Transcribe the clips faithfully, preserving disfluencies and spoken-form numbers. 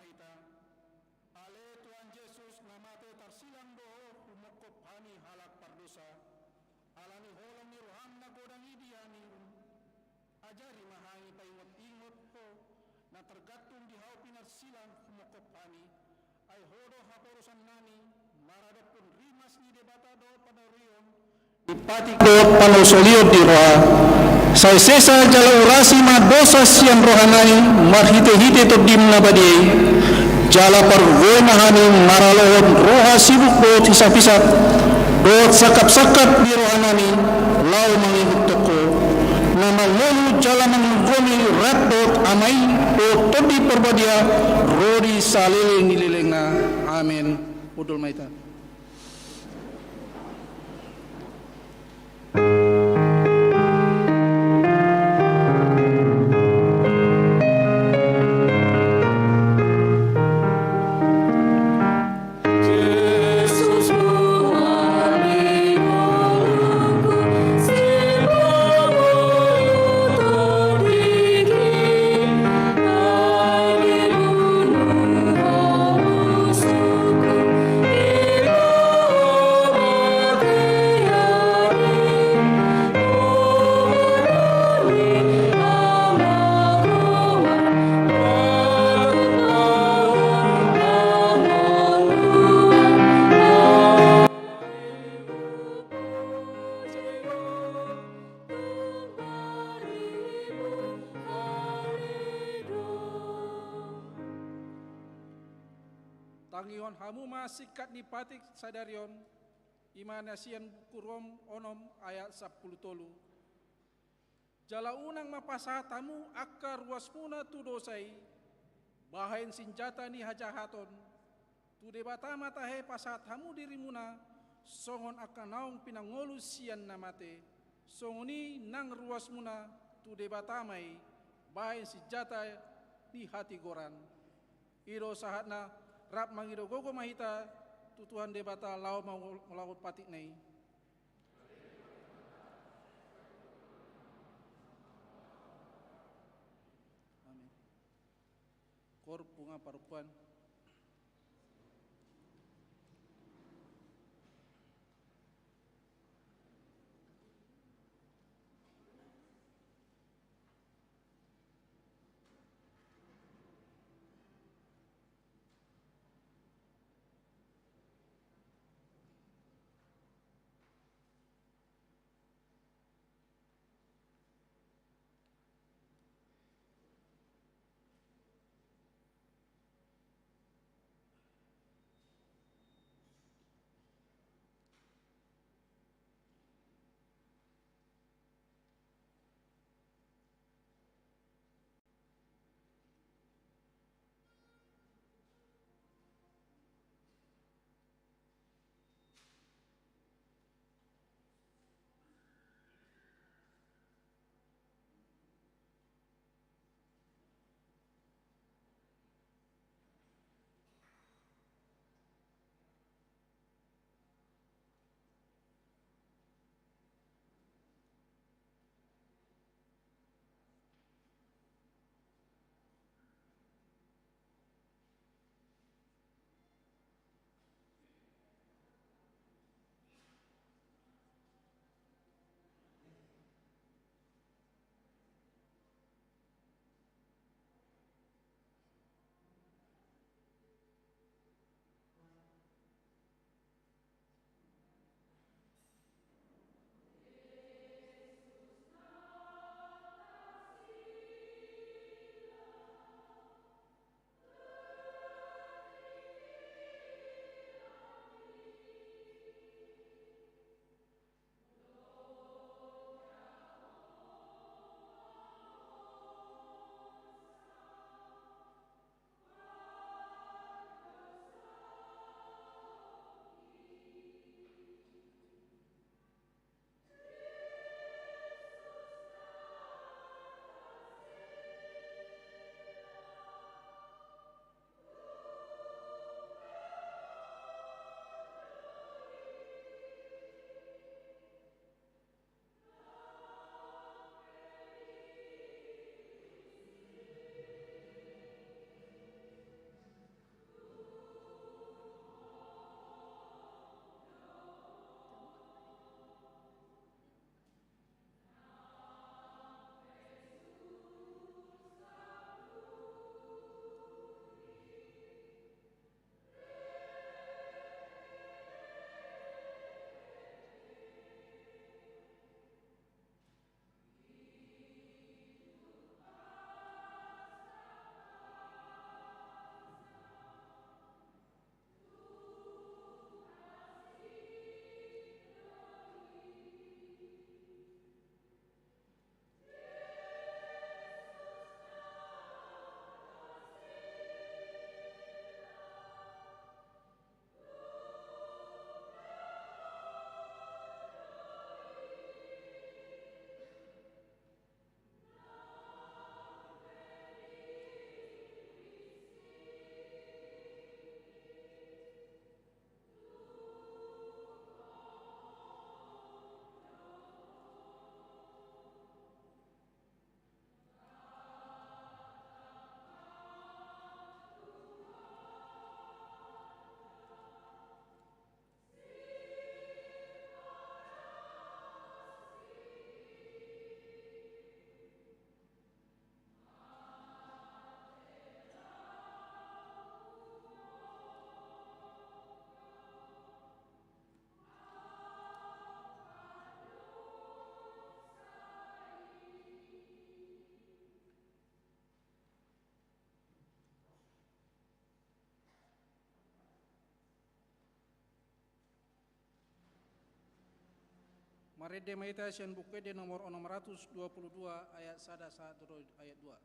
Hita, ale Tuhan Jesus, na mate tarsilang do Ho humongkop hami halak pardosa. Ala ni holong ni roham na godang i di hami, ajari ma hami paingot-ingot Ho, na targantung di Ho pinarsilang humongkop hami. Ai Ho do haporusannami, maradophon rimas ni Debata dohot panurion, di patik dohot panusolion di roha. Sai sesa jala urasi ma dosa sian rohanami marhite-hite Tondim na badia i, jala pargogoi ma hami maralohon roha sibuk dohot hisap-hisap dohot sangkap-sangkap di rohanami, laho mangihuthon Ho, na mangolu jala manghorhon rap dohot Ama i dohot Tondi Parbadia, ro di saleleng ni lelengna. Amen. Hundul ma hita. Tangihon hamu ma singkat ni patik sadari on, i ma na sian buku Rom onom ayat sampulu tolu. Jala unang ma pasahat hamu angka ruasmuna tu dosa i, bahen sinjata ni hajahaton. Tu Debata ma tahe pasahat hamu dirimuna, songon angka naung pinangolu sian na mate, songon i nang ruasmuna tu Debata ma i, bahen sinjata ni hatigoran. I do sahatna, rap mangido gogo ma hita tu Tuhan Debata laho mangulahon patikna i. Amen. Korpunga parungkuan. Marende ma hita sian Buku Ende nomor onom ratus dua puluh dua, ayat sada sahat tu ayat dua.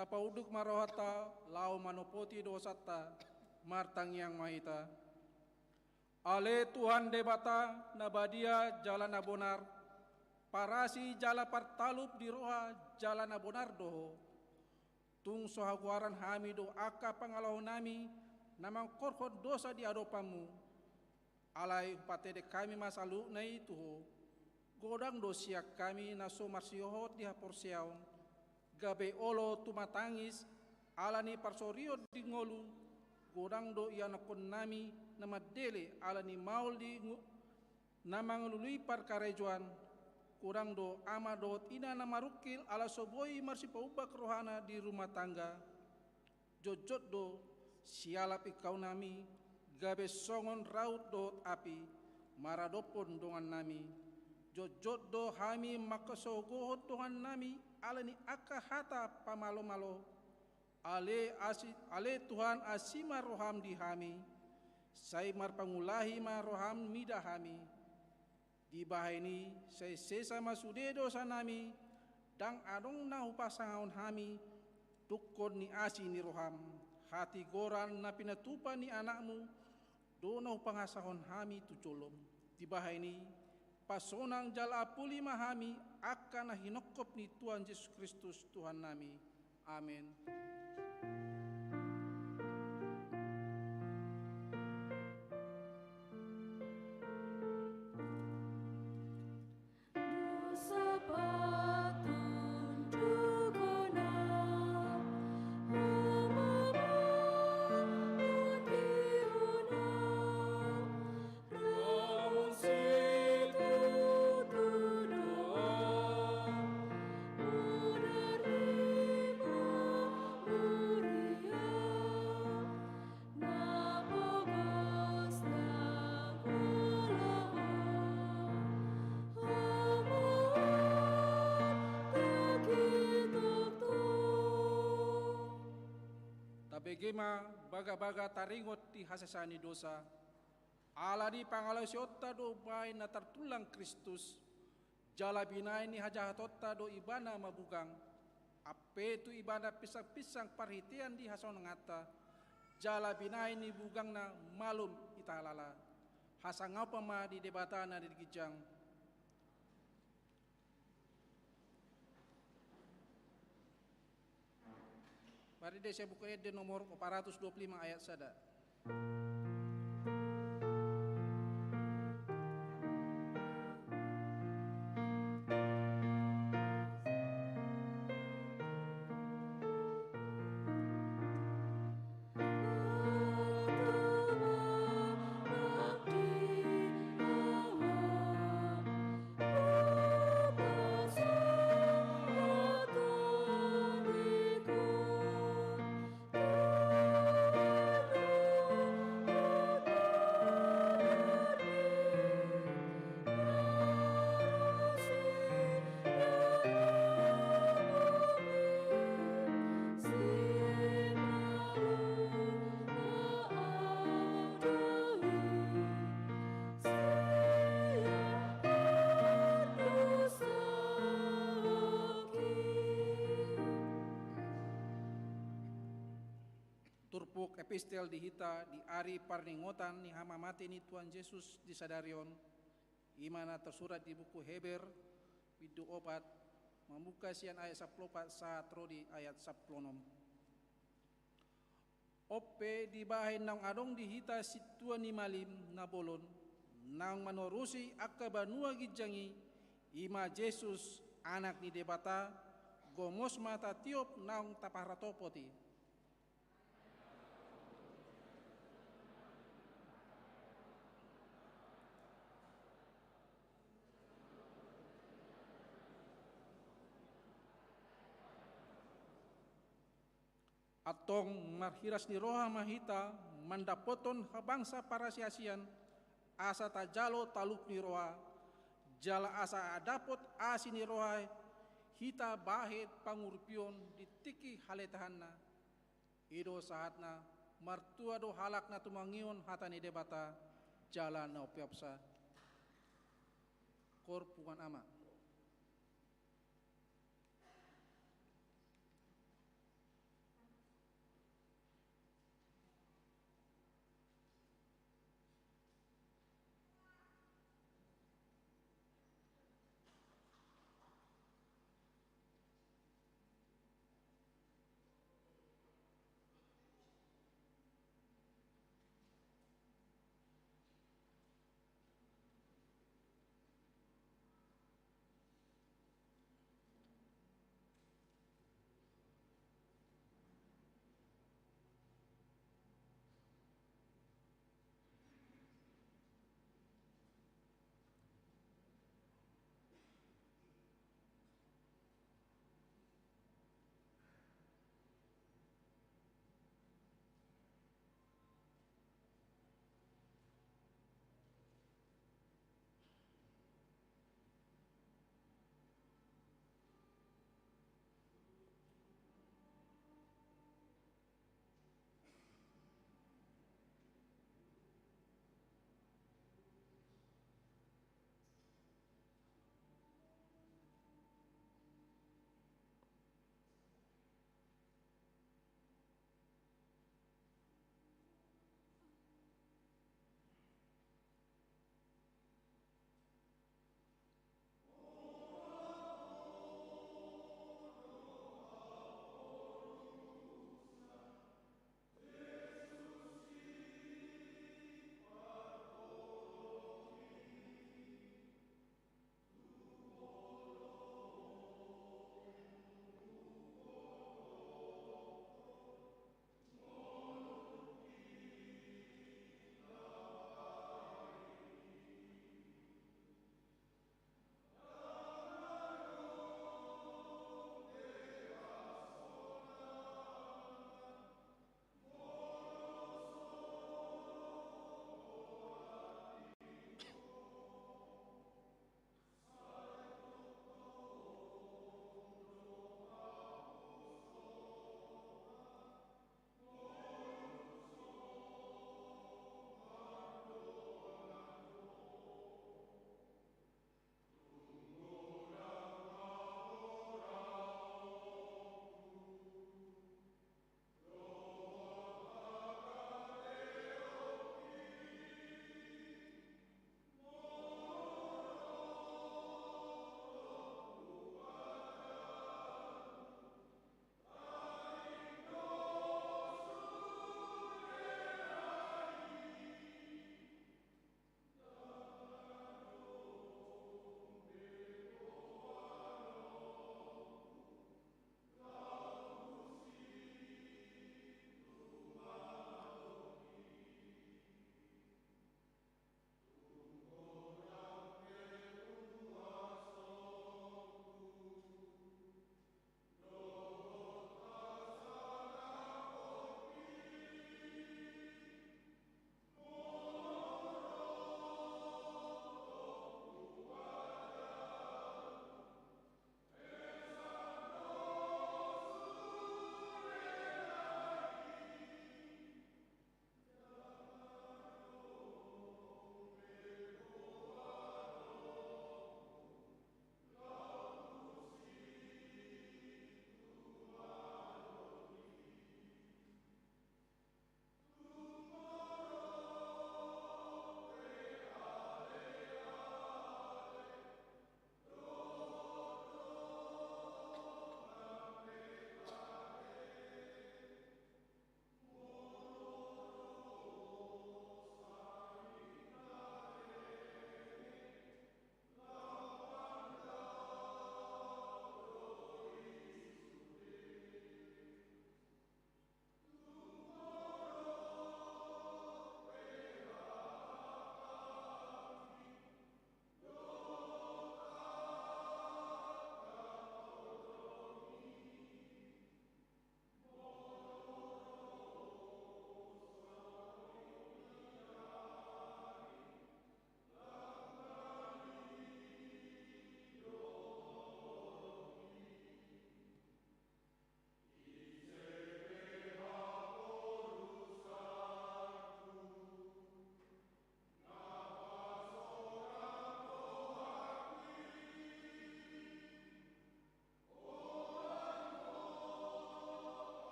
Tapaunduk ma rohanta laho manopoti dosanta. Martangiang ma hita. Ale Tuhan Debata, na badia jala na bonar, parasi jala partalup di roha jala na bonar do Ho. Tung so hagoaran hami do angka pangalaonami na mangkorhon dosa di adopanMu. Alai hupatedek hami ma saluhutna i tu Ho. Godang do sian hami na so marsihohot di haporseaon, gabe olo tumatangis ala ni parsorion di ngolu. Godang do ianakkonnami na mandele ala ni maol di ngo-, na mangalului parkarejoan. Godang do ama dohot ina na marungkil ala so boi marsipaumbak rohana di rumah tangga. Jotjot do sialap ingkaunami, gabe songon raut dohot api maradophon dongannami. Jotjot do hami mangkasogohon dongannami ala ni angka hata pamalomalo. Ale asi, ale Tuhan, asi ma roham di hami, sai marpangulahi ma roham mida hami. Dibahen i sai sesa ma sude dosanami, ndang adong na hupasangapkon hami, tungkon ni asi ni roham. Hatigoran na pinatupa ni AnakMu do na hupangasahon hami tu jolom. Dibahen i, pasonang jala ampuli ma hami, angka na hinongkop ni Tuhan Jesus Kristus Tuhannami. Amen. Tabege ma bagabaga taringot di hasesaan ni dosa. Ala ni pangalaosionta do umbahen na tartullang Kristus, jala binahen ni hajahatonta do Ibana mabugang. Ampe tu Ibana pinsangpinsang parhitean di hasonanganta, jala binahen ni bugangna malum i halala. Hasangapon ma di Debata na di ginjang. Marende sian Buku Ende nomor empat ratus dua puluh lima ayat sada. Turpuk epistel di hita di ari parningotan ni hamamate ni Tuhan Jesus di sadari on, i ma na tarsurat di buku Heber, bindu opat, mamungka sian ayat sampulu opat sahat ro di ayat sampulu onom. On pe dibahen naung adong di hita sintua ni malim na bolon, naung manorusi angka banua ginjang i, i ma Jesus, Anak ni Debata, gomos ma tatiop naung taparhatopot i. Antong marhiras ni roha ma hita mandapothon habangsa parasiasian, asa tajalo talup ni roha, jala asa dapot asi ni roha hita bahen pangurupion di tingki haletahanna. I do sahatna, martua do halak na tumangihon hata ni Debata, jala na umpeopsa. Koor punguan ama.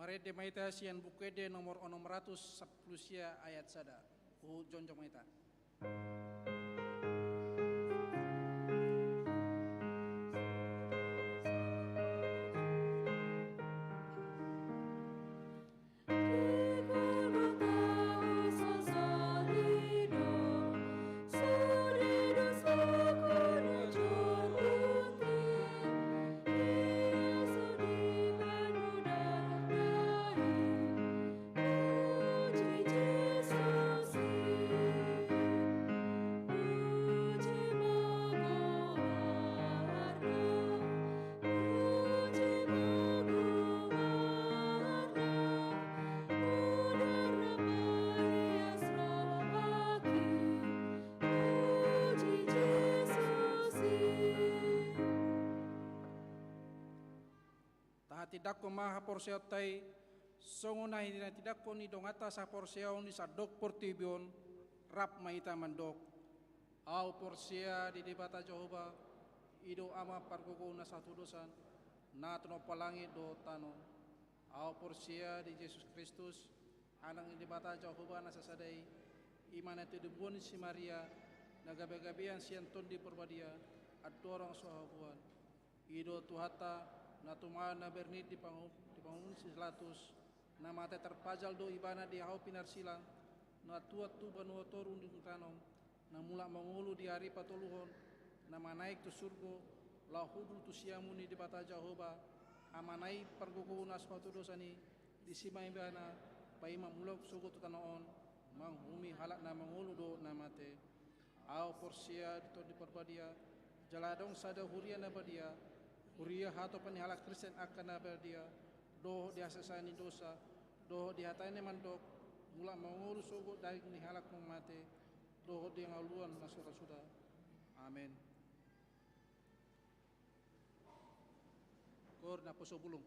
Marende ma hita sian Buku Ende nomor onom ratus sampulu sia ayat sada. Huhut jongjong ma hita. Tahatindangkon ma haporseaonta i, songon na hinatindangkon ni donganta sahaporseaon di sandok portibi on, rap ma hita mandok: Ahu porsea di Debata Jahowa, i do Ama pargogo na sahat tu dosa, na tinompa langit dohot tano. Ahu porsea di Jesus Kristus, Anak ni Debata Jahowa na sasada i, i ma na tinodomuan ni si Maria, na gabegabean sian Tondi Parbadia, andorang so habuan. I do Tuhanta, na tumangihon na bernit di pangu-, di panguhum ni si Pilatus, na mate tarpajal do Ibana di hau pinarsilang, na tuat tu banua toru ni gunung tano, na mulak mangolu di ari patoluhon, na manaek tu surgo, laho hundul tu siamun ni Debata Jahowa, Amana i pargogo na so hatudosan i, disi ma Ibana paima mulak sogot tu tano on, manguhumi halak na mangolu dohot na mate. Ahu porsea di Tondi Parbadia, jala adong sada huria na badia, huria hatopan ni halak Kristen angka na badia, dohot di hasesaan ni dosa, dohot di hata ni na mandok, mulak mangolu sogot daging ni halak na mate, dohot di hangoluan na so ra suda. Amen. Koor naposobulung.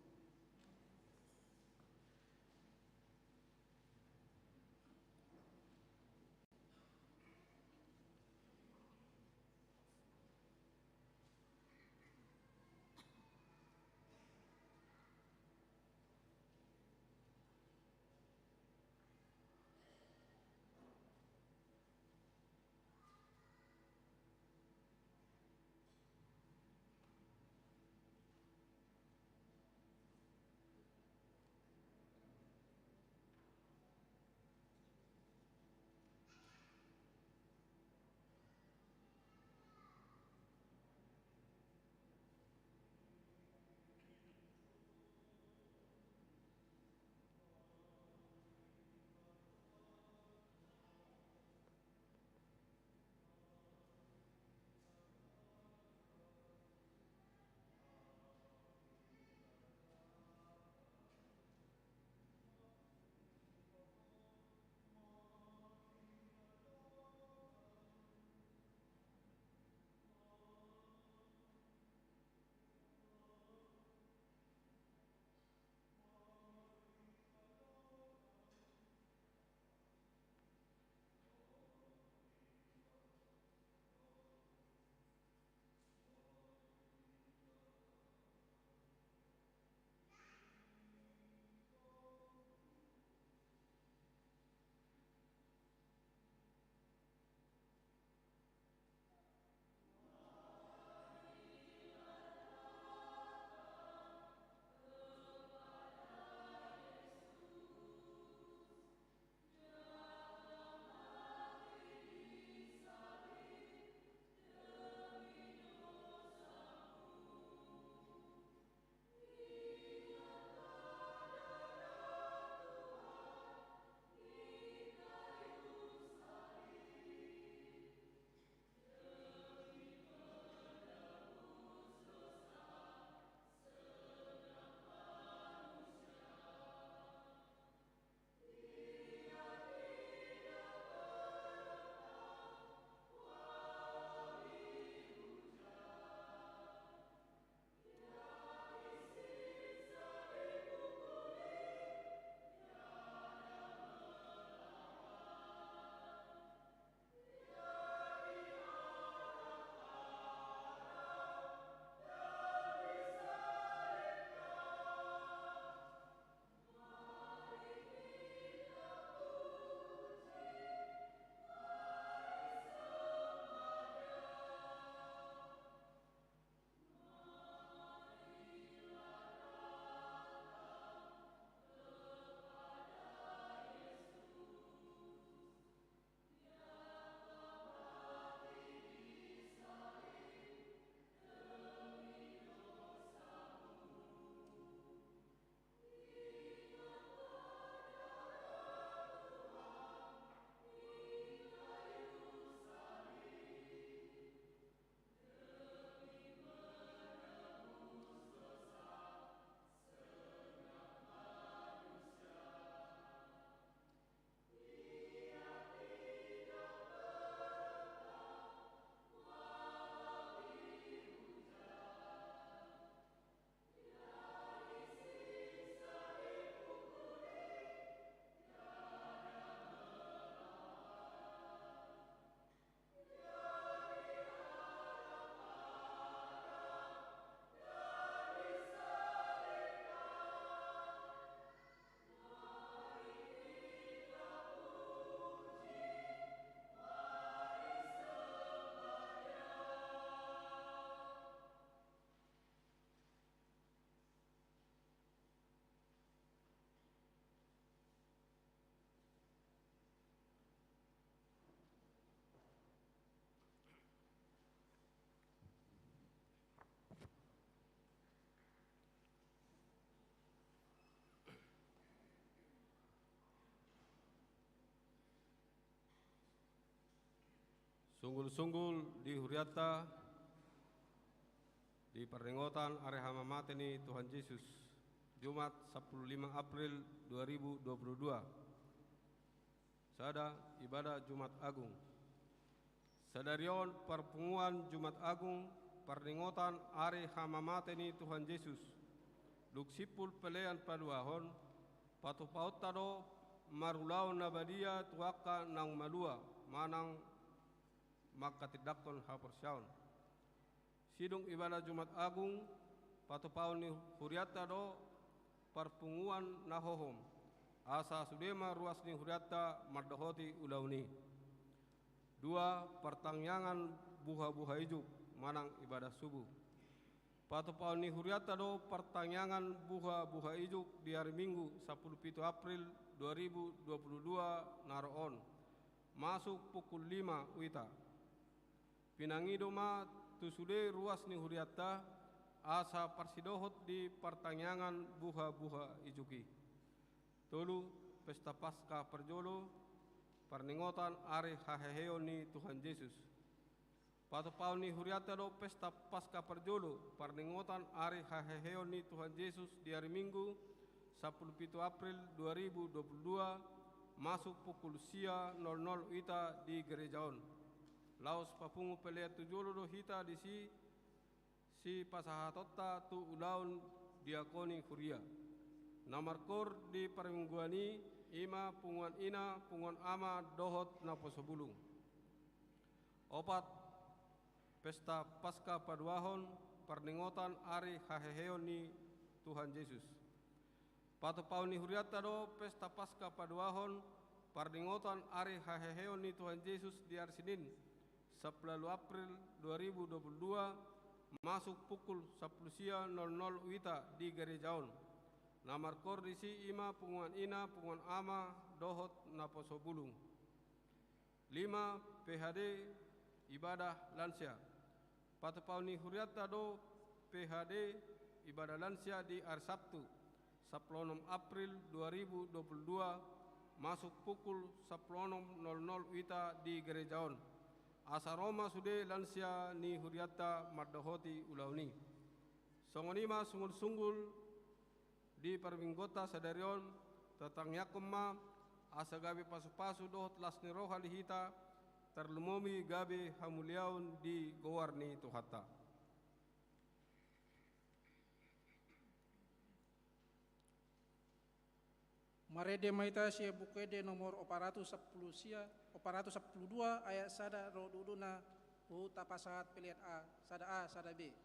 Sunggul-sunggul di hurianta di parningotan ari hamamate ni Tuhan Jesus, Jumat sampulu lima April dua ribu dua puluh dua. Sada, ibadah Jumat Agung. Sadari on parpunguan Jumat Agung, parningotan ari hamamate ni Tuhan Jesus. Dung simpul pelean paduahon, patupaonta do marulaon na badia tu angka naung malua manang manghatindanghon haporseaon. Sidung ibadah Jumat Agung, patupaon ni hurianta do parpunguan na hohom, asa sude ma ruas ni hurianta mandohoti ulaon i. Dua, partangiangan buha-buha ijuk manang ibadah subuh. Patupaon ni hurianta do partangiangan buha-buha ijuk di ari Minggu sampulu pitu April dua ribu dua puluh dua na ro on, masuk pukul lima uita. Pinangido ma tu sude ruas ni hurianta, asa parsidohot di partangiangan buha-buha ijuk i. Tolu, pesta Paskah parjolo, parningotan ari haheheon ni Tuhan Jesus. Patupaon ni hurianta do pesta Paskah parjolo, parningotan ari haheheon ni Tuhan Jesus di ari Minggu, sampulu pitu April dua ribu dua puluh dua, masuk pukul sia nol nol uita di gereja on. Laos papungu pelean tu jolo do hita disi, sipasahatonta tu ulaon diakoni huria. Na markoor di parmingguan i, i ma punguan ina, punguan ama, dohot naposo bulung. Opat, pesta Paskah paduahon, parningotan ari haheheon ni Tuhan Jesus. Patupaon ni hurianta do pesta Paskah paduahon, parningotan ari haheheon ni Tuhan Jesus di ari Senin, sampulu ualu April dua ribu dua puluh dua, masuk pukul sampulu sia nol nol uita di gereja on. Na markoor disi i ma punguan ina, punguan ama, dohot naposo bulung. Lima, P H D, ibadah lansia. Patupaon ni hurianta do P H D, ibadah lansia di ari Sabtu, sampulu onom April dua ribu dua puluh dua, masuk pukul sampulu onom nol nol uita di gereja on. Asa ro ma sude lansia ni hurianta mandohoti ulaon i. Songon i ma sunggul-sunggul di parmingguonta sadari on, tatangiangkon ma, asa gabe pasu-pasu dohot las ni roha di hita, tarlumobi gabe hamuliaon di goar ni Tuhanta. Marende ma hita sian Buku Ende nomor opat ratus sampulu sia, opat ratus sampulu dua, ayat sada ro dudukna, huhut tapasahat pelean a, sada a, sada b.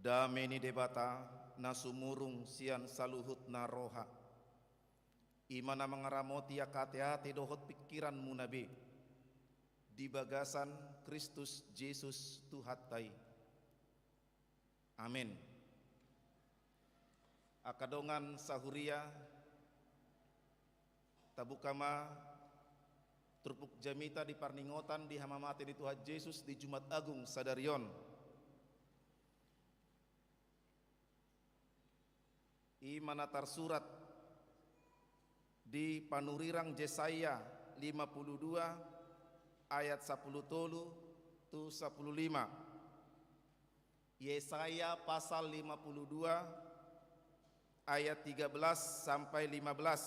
Dame ni Debata na sumurung sian saluhutna roha, i ma na mangaramoti angka ateate dohot pingkiranmuna be di bagasan Kristus Jesus Tuhanta i. Amen. Angka dongan sahuria, tabuka ma turpuk jamita di parningotan di hamamate ni Tuhan Jesus di Jumat Agung sadari on. I ma na tarsurat di panurirang Jesaya lima puluh dua ayat sapuluh tolu tu sapuluh lima. Yesaya pasal lima puluh dua ayat tiga belas sampai lima belas.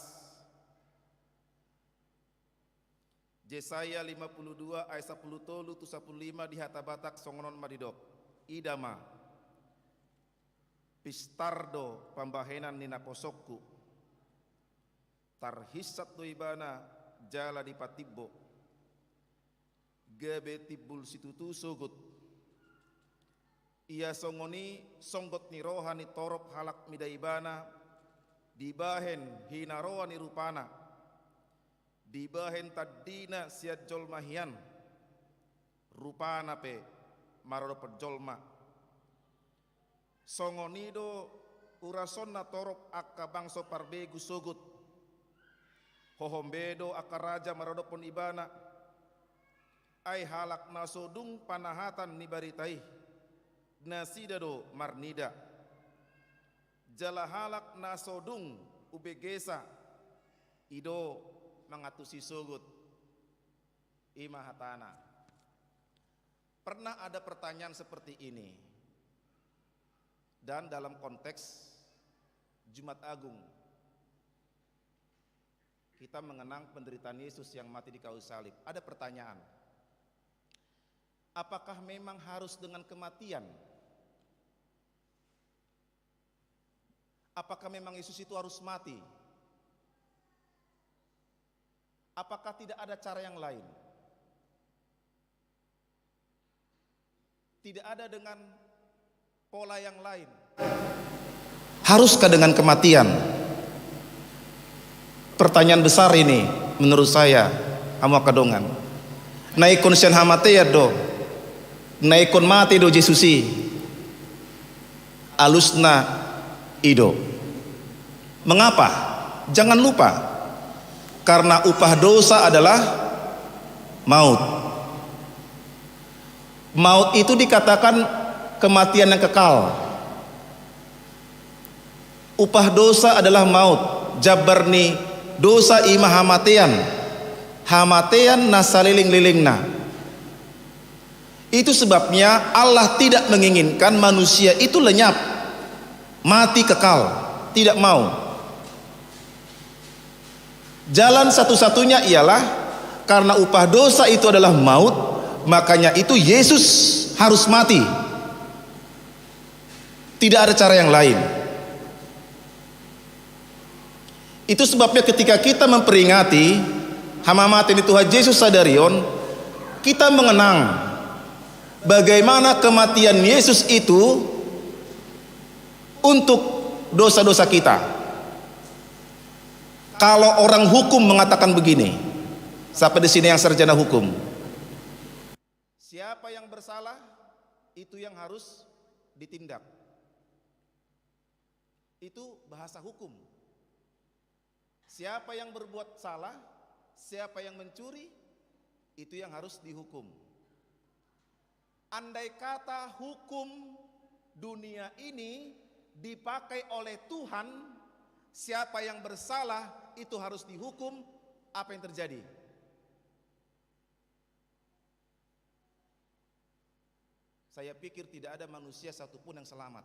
Jesaya lima puluh dua ayat sapuluh tolu tu sapuluh lima di hata Batak songon on ma didok. Ida ma, pistar do pambahenan ni naposongku, tarhinsat do ibana jala dipatimbo, gabe timbul situtu sogot. Ia songon i songgot ni roha ni torop halak mida ibana, dibahen hinaroan ni rupana, dibahen tandina sian jolma hian, rupana pe maradophon jolma. Songon i do urasonna torop angka bangso parbegu sogot. Hohom be do angka raja maradophon ibana. Ai halak na so dung panahatan ni barita i, nasida do marnida. Jala halak na so dung ubegesa, i do mangantusi sogot. I ma hatana. Pernah ada pertanyaan seperti ini, dan dalam konteks Jumat Agung, kita mengenang penderitaan Yesus yang mati di kayu salib. Ada pertanyaan, apakah memang harus dengan kematian? Apakah memang Yesus itu harus mati? Apakah tidak ada cara yang lain? Tidak ada dengan pola yang lain. Haruskah dengan kematian? Pertanyaan besar ini menurut saya, hamu angka dongan. Na ingkon sian hamatean do, na ingkon mate do Jesus i. Alusna i do. Mengapa? Jangan lupa, karena upah dosa adalah maut. Maut itu dikatakan kematian yang kekal. Upah dosa adalah maut. Jambar ni dosa i ma hamatean. Hamatean na salelenglelengna. Itu sebabnya Allah tidak menginginkan manusia itu lenyap, mati kekal, tidak mau. Jalan satu-satunya ialah karena upah dosa itu adalah maut, makanya itu Yesus harus mati. Tidak ada cara yang lain. Itu sebabnya ketika kita memperingati hamamate ni Tuhan Jesus sadari on, kita mengenang bagaimana kematian Yesus itu untuk dosa-dosa kita. Kalau orang hukum mengatakan begini, siapa di sini yang sarjana hukum? Siapa yang bersalah, itu yang harus ditindak. Itu bahasa hukum. Siapa yang berbuat salah, siapa yang mencuri, itu yang harus dihukum. Andai kata hukum dunia ini dipakai oleh Tuhan, siapa yang bersalah itu harus dihukum, apa yang terjadi? Saya pikir tidak ada manusia satupun yang selamat.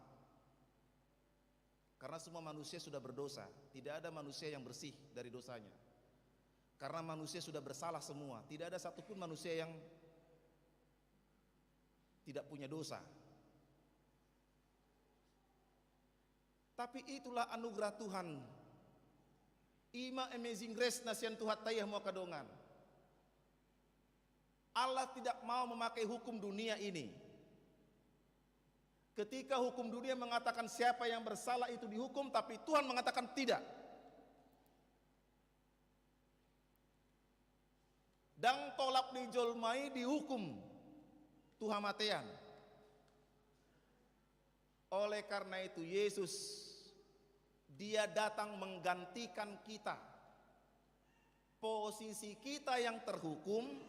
Karena semua manusia sudah berdosa, tidak ada manusia yang bersih dari dosanya. Karena manusia sudah bersalah semua, tidak ada satupun manusia yang tidak punya dosa. Tapi itulah anugerah Tuhan. I ma amazing grace na sian Tuhanta i, hamu angka dongan. Allah tidak mau memakai hukum dunia ini. Ketika hukum dunia mengatakan siapa yang bersalah itu dihukum, tapi Tuhan mengatakan tidak. Ndang tolap ni jolma i dihukum tu hamatean. Oleh karena itu, Yesus, Dia datang menggantikan kita. Posisi kita yang terhukum,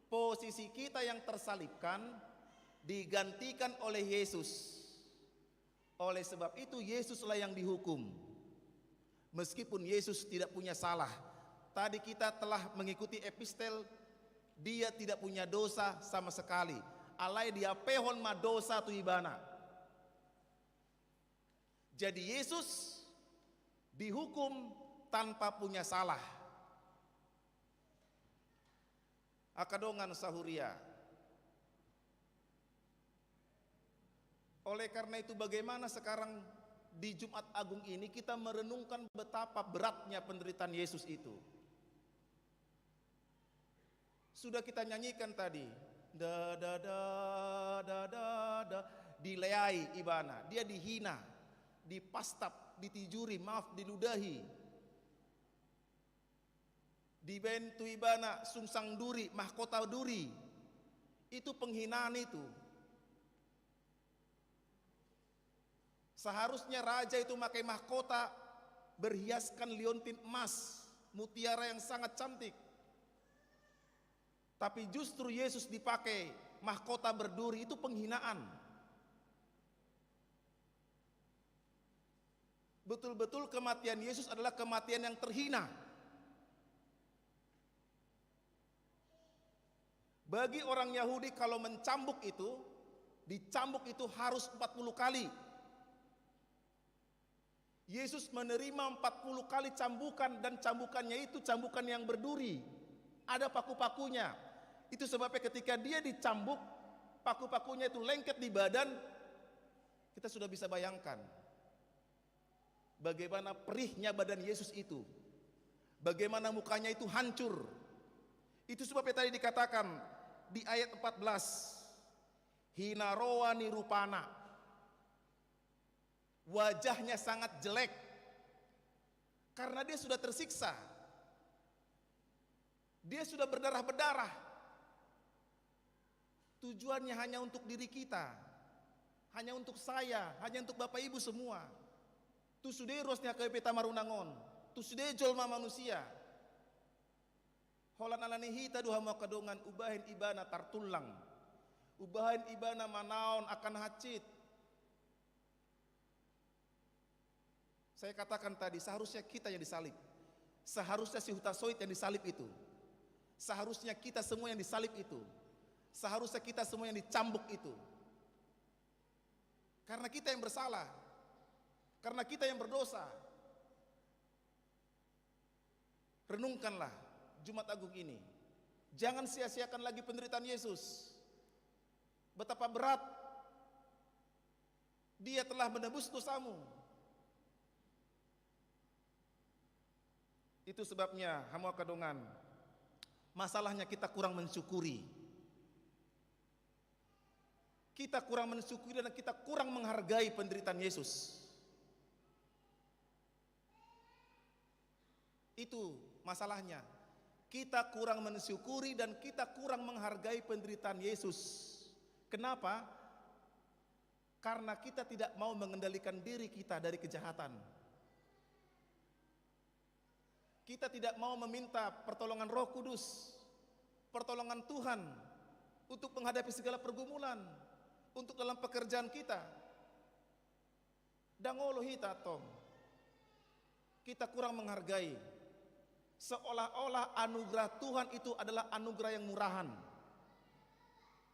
posisi kita yang tersalibkan, digantikan oleh Yesus. Oleh sebab itu, Yesuslah yang dihukum. Meskipun Yesus tidak punya salah. Tadi kita telah mengikuti epistel, Dia tidak punya dosa sama sekali. Alai diapehon ma dosa tu Ibana. Jadi Yesus dihukum tanpa punya salah. Angka dongan sahuria. Oleh karena itu, bagaimana sekarang di Jumat Agung ini kita merenungkan betapa beratnya penderitaan Yesus itu? Sudah kita nyanyikan tadi, da, da, da, da, da, da, dileai Ibana, Dia dihina, dipastap, ditijuri, maaf, diludahi. Dibaen tu Ibana sungsang duri, mahkota duri. Itu penghinaan itu. Seharusnya raja itu pakai mahkota berhiaskan liontin emas, mutiara yang sangat cantik. Tapi justru Yesus dipakai mahkota berduri, itu penghinaan. Betul-betul kematian Yesus adalah kematian yang terhina. Bagi orang Yahudi, kalau mencambuk itu, dicambuk itu harus empat puluh kali. Yesus menerima empat puluh kali cambukan, dan cambukannya itu cambukan yang berduri. Ada paku-pakunya. Itu sebabnya ketika Dia dicambuk, paku-pakunya itu lengket di badan, kita sudah bisa bayangkan bagaimana perihnya badan Yesus itu. Bagaimana mukanya itu hancur. Itu sebabnya tadi dikatakan di ayat empat belas, hinaroa ni rupana. Wajahnya sangat jelek. Karena Dia sudah tersiksa. Dia sudah berdarah-berdarah. Tujuannya hanya untuk diri kita, hanya untuk saya, hanya untuk Bapak Ibu semua. Tu sude ruas ni H K B P ta marunang on, tu sude jolma manusia. Holan ala ni hita do, hamu angka dongan, umbahen Ibana tartullang, umbahen Ibana manaon angka na hansit. Saya katakan tadi, seharusnya kita yang disalib. Seharusnya si Hutasoit yang disalib itu. Seharusnya kita semua yang disalib itu. Seharusnya kita semua yang dicambuk itu. Karena kita yang bersalah. Karena kita yang berdosa. Renungkanlah Jumat Agung ini. Jangan sia-siakan lagi penderitaan Yesus. Betapa berat Dia telah menebus dosamu. Itu sebabnya, hamu angka dongan, masalahnya kita kurang mensyukuri. Kita kurang mensyukuri dan kita kurang menghargai penderitaan Yesus. Itu masalahnya. Kita kurang mensyukuri dan kita kurang menghargai penderitaan Yesus. Kenapa? Karena kita tidak mau mengendalikan diri kita dari kejahatan. Kita tidak mau meminta pertolongan Roh Kudus, pertolongan Tuhan untuk menghadapi segala pergumulan, untuk dalam pekerjaan kita. Ndang olo hita, tong. Kita kurang menghargai. Seolah-olah anugerah Tuhan itu adalah anugerah yang murahan.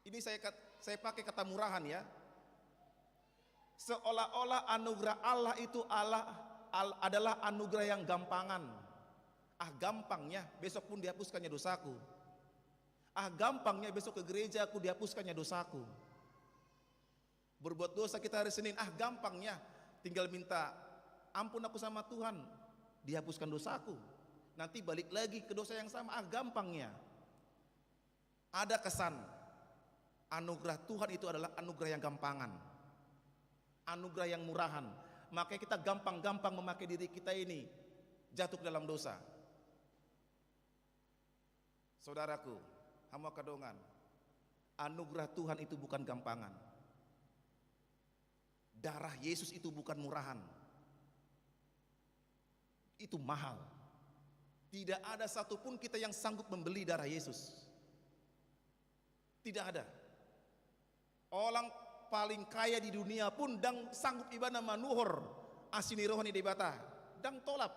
Ini saya kat-, saya pakai kata murahan, ya. Seolah-olah anugerah Allah itu Allah, al-, adalah anugerah yang gampangan. Ah, gampang ya, besok pun dihapuskannya dosaku. Ah, gampang ya, besok ke gereja aku dihapuskannya dosaku. Berbuat dosa kita hari Senin, ah, gampang ya. Tinggal minta ampun aku sama Tuhan, dihapuskan dosaku. Nanti balik lagi ke dosa yang sama, ah, gampang ya. Ada kesan anugerah Tuhan itu adalah anugerah yang gampangan. anugerah yang murahan. Makanya kita gampang-gampang memakai diri kita ini jatuh ke dalam dosa. Saudaraku, hamu angka dongan, anugerah Tuhan itu bukan gampangan. Darah Yesus itu bukan murahan. Itu mahal. Tidak ada satupun kita yang sanggup membeli darah Yesus. Tidak ada. Orang paling kaya di dunia pun ndang sanggup ibana manuhor asi ni roha ni Debata. Ndang tolap.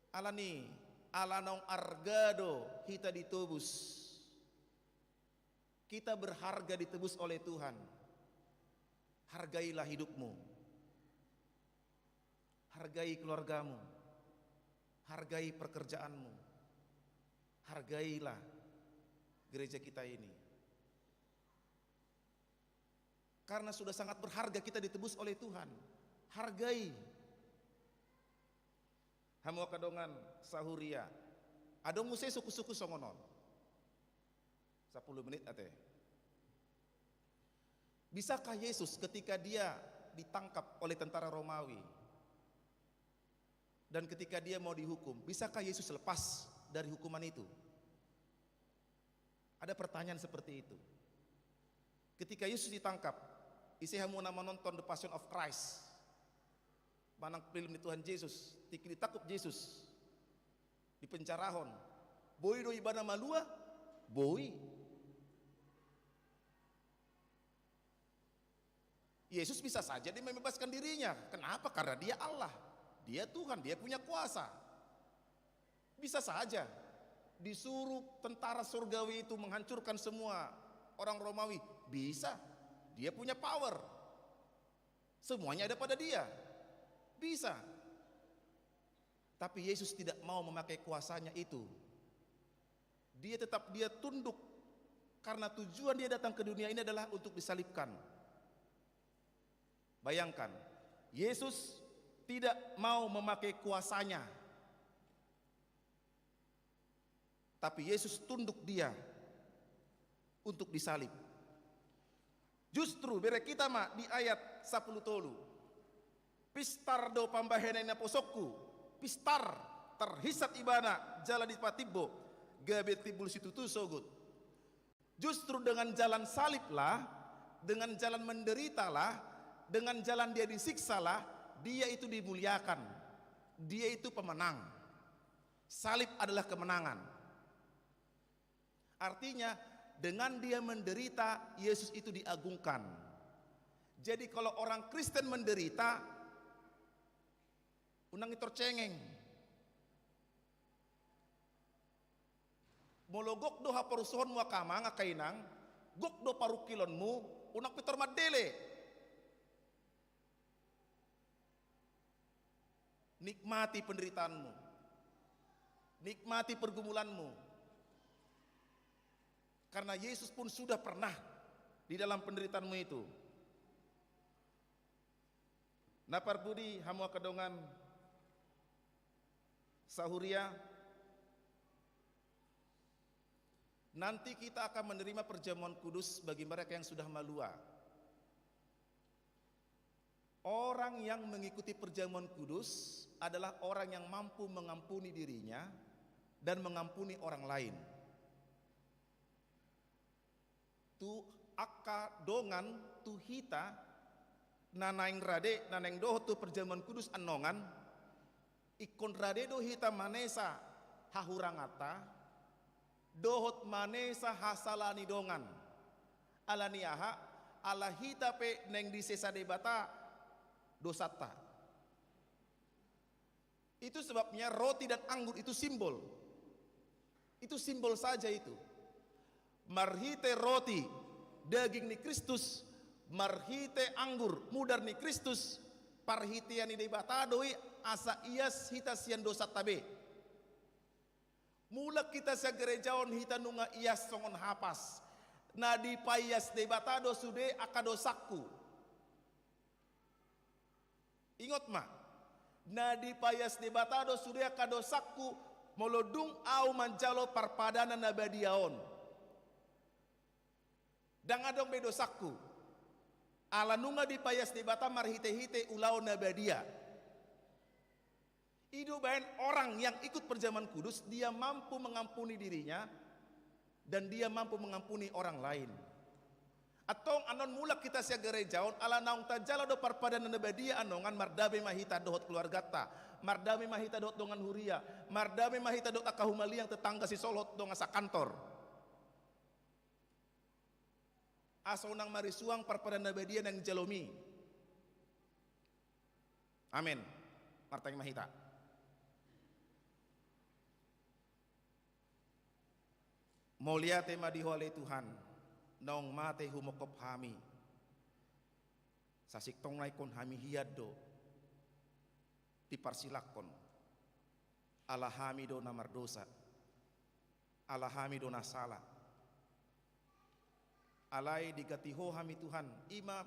Alani, ala naung arga do hita ditobus. Kita berharga ditebus oleh Tuhan. Hargailah hidupmu. Hargai keluargamu. Hargai pekerjaanmu. Hargailah gereja kita ini. Karena sudah sangat berharga kita ditebus oleh Tuhan. Hargai. Hamu angka dongan sahuria. Adong muse suku-suku songon on. Sepuluh menit ate. Bisakah Yesus ketika dia ditangkap oleh tentara Romawi dan ketika dia mau dihukum, bisakah Yesus lepas dari hukuman itu? Ada pertanyaan seperti itu. Ketika Yesus ditangkap, ise hamu na manonton The Passion of Christ, manang film ni Tuhan Yesus, tingki ditangkup Yesus, dipenjarahon, boi do ibana malua? Boi. Yesus bisa saja dia membebaskan dirinya. Kenapa? Karena dia Allah. Dia Tuhan, dia punya kuasa. Bisa saja disuruh tentara surgawi itu menghancurkan semua orang Romawi. Bisa. Dia punya power. Semuanya ada pada dia. Bisa. Tapi Yesus tidak mau memakai kuasanya itu. Dia tetap, dia tunduk karena tujuan dia datang ke dunia ini adalah untuk disalibkan. Bayangkan, Yesus tidak mau memakai kuasanya. Tapi Yesus tunduk dia untuk disalib. Justru bere hita ma di ayat sapuluh tolu. Pistar do pambahenan ni naposongku, pistar, tarhinsat ibana jala dipatimbo, gabe timbul situtu sogot. Justru dengan jalan saliblah, dengan jalan menderitalah, dengan jalan dia disiksalah, dia itu dimuliakan. Dia itu pemenang. Salib adalah kemenangan. Artinya, dengan dia menderita, Yesus itu diagungkan. Jadi, kalau orang Kristen menderita, unang intor cengeng. Molo gok do haporsuhonmu angka amang, angka inang, gok do parungkilonmu, unang pintor mandele. Nikmati penderitaanmu. Nikmati pergumulanmu. Karena Yesus pun sudah pernah di dalam penderitaanmu itu. Na parpudi hamu angka dongan sahuria, nanti kita akan menerima perjamuan kudus bagi mereka yang sudah malua. Orang yang mengikuti perjamuan kudus adalah orang yang mampu mengampuni dirinya dan mengampuni orang lain. Tu angka dongan, tu hita na naeng rade, na naeng dohot tu perjamuan kudus annon, ingkon rade do hita manesa hahuranganta, dohot manesa hasala ni dongan. Ala ni aha? Ala hita pe naeng disesa Debata dosanta. Itu sebabnya roti dan anggur itu simbol. Itu simbol saja itu. Marhite roti, daging ni Kristus, marhite anggur, mudar ni Kristus, parhitean ni Debata do i asa ias hita sian dosanta be. Mulak hita sian gereja on, hita nunga ias songon hapas. Na dipaias Debata do sude angka dosangku. Ingot ma, na dipaias Debata do sude angka dosangku, molo dung ahu manjalo parpadanan na badia on. Ndang adong be dosangku, ala nunga dipaias Debata marhite-hite ulaon na badia. I do baen orang yang ikut perjamuan kudus, dia mampu mengampuni dirinya dan dia mampu mengampuni orang lain. Antong annon mulak hita sian gareja on, ala naung tajalo do parpadanan na badia anongan, mardame ma hita dohot keluarganta, mardame ma hita dohot dongan huria, mardame ma hita dohot angka humaliang, tetangga sisolhot, dongan sakantor. Asa unang marisuang parpadanan na badia naeng jalomi. Amen. Martangiang ma hita. Mauliate ma di Ho ale Tuhan, naung mate humongkop hami. Sasintongna ingkon hami hian do diparsilangkon. Ala hami do na mardosa. Ala hami do na sala. Alai diganti Ho hami Tuhan, i ma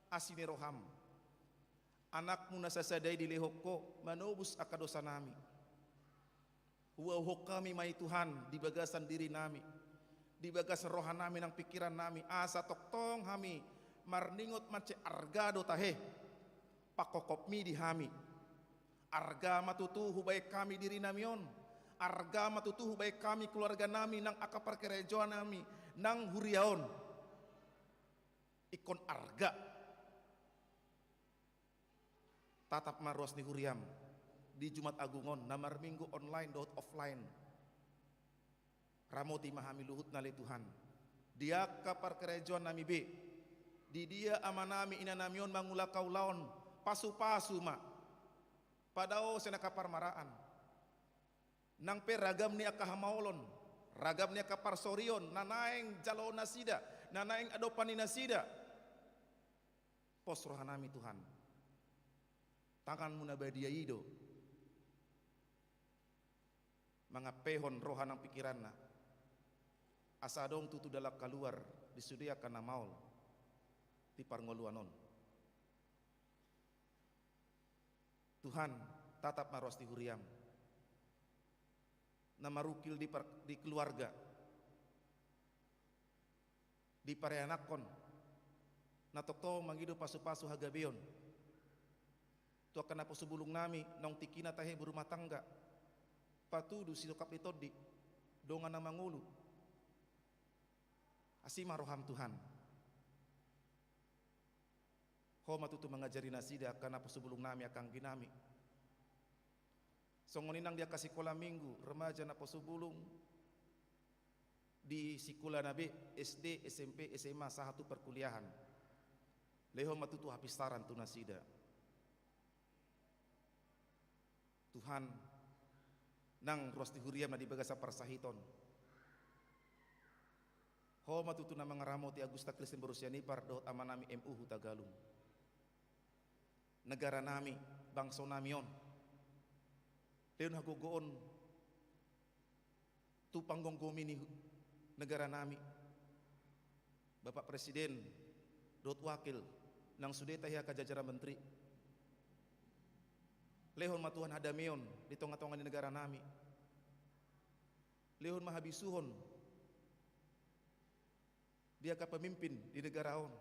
asi ni roham. Anakmu na sasada i dilehon Ho manobus angka dosanami. Huauhon hami ma i Tuhan di bagasan dirinami, di bagasan rohanami nang pingkirannami, asa tongtong hami marningot mansai arga do tahe pangkopkopmi di hami. Arga ma tutu hubaen hami dirinami on, arga ma tutu hubaen hami keluarganami nang angka parkarejoannami nang huria on. Ingkon arga. Tatap ma ruas ni huriam di Jumat Agung on, na marminggu online dohot offline. Ramoti ma hami luhutna ale Tuhan. Di angka parkarejoannami be, di dia amanami inanami on mangula angka ulaon, pasupasu ma. Padao sian angka parmaraan. Nang pe ragam ni angka hamaolon, ragam ni angka parsorion na naeng jaloon nasida, na naeng adopan ni nasida. Pos rohanami Tuhan. Tanganmu na badia i do mangampehon roha nang pingkiranna, asa adong tutu dalan kaluar di sude angka na maol di parngoluan on. Tuhan, tatap ma ruas ni huriam na marungkil di par-, di keluarga, di parianakhon, na tongtong mangido pasupasu hagabeon tu angka naposobulungnami naung tingkina tahe berumah tangga, patudu sisongkap ni tondi, dongan na mangolu. Asi ma roham Tuhan. Ho ma tutu mangajari nasida angka naposobulungnami, angka angginami. Songon i nang di angka sikola minggu, remaja, naposobulung, di sikolana be, S D, S M P, S M A, sahat tu parkuliahan. Lehon ma tutu hapistaran tu nasida. Tuhan, nang ruas ni huriam na di bagasan parsahiton. Ho ma tutu na mangaramoti Agusta Kristen Borussia Nipar dohot amanami M U Hutagalung. Negaranami, bangsonami on. Lehon hagogoon tu panggomgomi ni hu-, negaranami, Bapak Presiden dohot wakil, nang sude tahe angka jajaran menteri. Lehon ma Tuhan hadameon di tongatonga ni negaranami. Lehon ma habisuhon di angka pemimpin di negara on.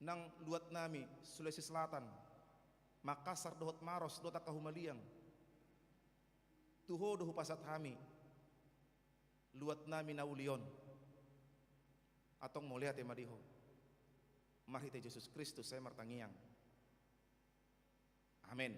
Nang luatnami Sulawesi Selatan, Makassar dohot Maros dohot angka humaliang, tu Ho do hupasahat hami luatnami na uli on. Antong mauliate ma di Ho. Marhite Jesus Kristus sai martangiang. Amen.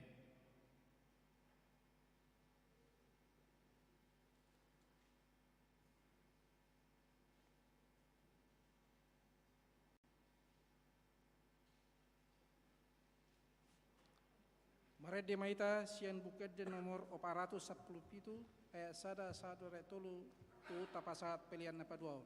Marende ma hita sian Buku Ende nomor opat ratus sampulu pitu, ayat sada sahat tu ayat tolu, tu tapasahat pelean na paduahon.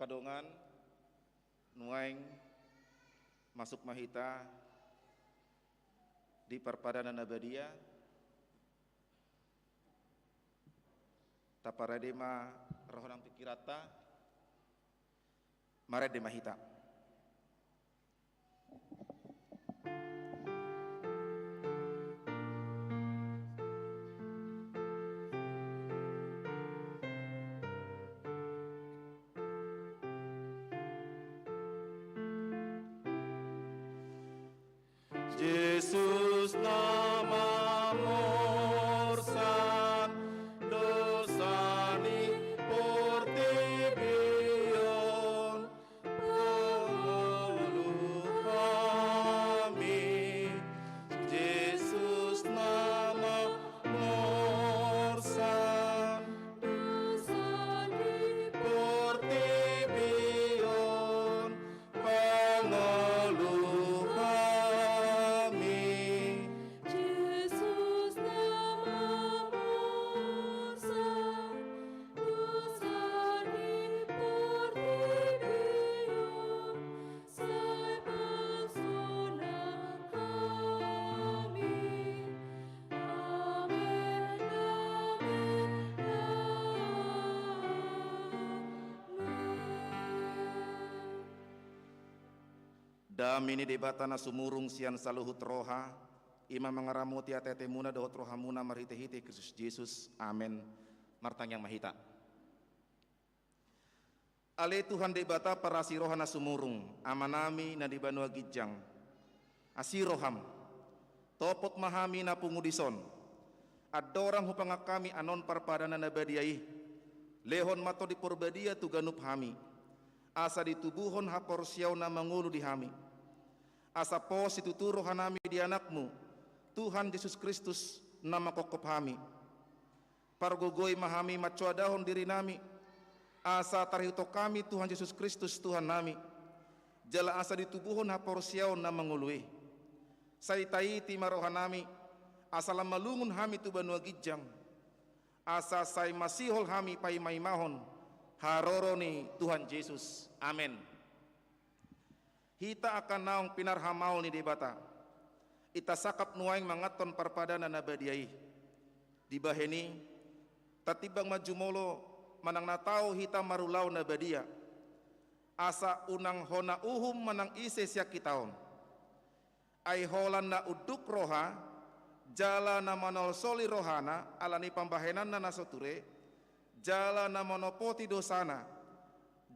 Pardongan, nuaeng masuk ma hita di parpadanan na badia. Taparade ma roha nang pingkiranta. Marende ma hita. Jesus na mamorsan dosa ni portibi on, pangolu hami. Jesus na mamorsan dosa ni portibi on, pangolu hami. Jesus na mamorsan dosa ni portibi on, sai pansona hami. Amen, amen, amen. Dame ni Debata na sumurung sian saluhut roha, i ma mangaramoti ateatemuna dohot rohamuna marhitehite Kristus Jesus. Amen. Martangiang ma hita. Ale Tuhan Debata parasi roha na sumurung, Amanami na di banua ginjang, asi roham, topot ma hami na pungu dison. Andorang hupangan hami annon parpadanan na badia i, lehon ma Tondi Parbadia tu ganup hami, asa ditubuhon haporseaon na mangolu di hami. Asa pos situtu rohanami di Anakmu, Tuhan Jesus Kristus, na manghophop hami. Pargogoi ma hami mansoadahon dirinami, asa tarihuthon hami Tuhan Jesus Kristus Tuhannami, jala asa ditubuhon haporseaon na mangolu i. Sai taiti ma rohanami, asa lam malungun hami tu banua ginjang, asa sai masihol hami paimaimahon haroro ni Tuhan Jesus. Amen. Hita angka naung pinarhamaol ni Debata, hita sangkap nuaeng manganhon parpadanan na badia i. Dibahen i, tatimbang ma jumolo manang na tau hita marulaon na badia, asa unang hona uhum manang ise sian hita on. Ai holan na unduk roha, jala na manolsoli rohana ala ni pambahenanna na so ture, jala na manopoti dosana,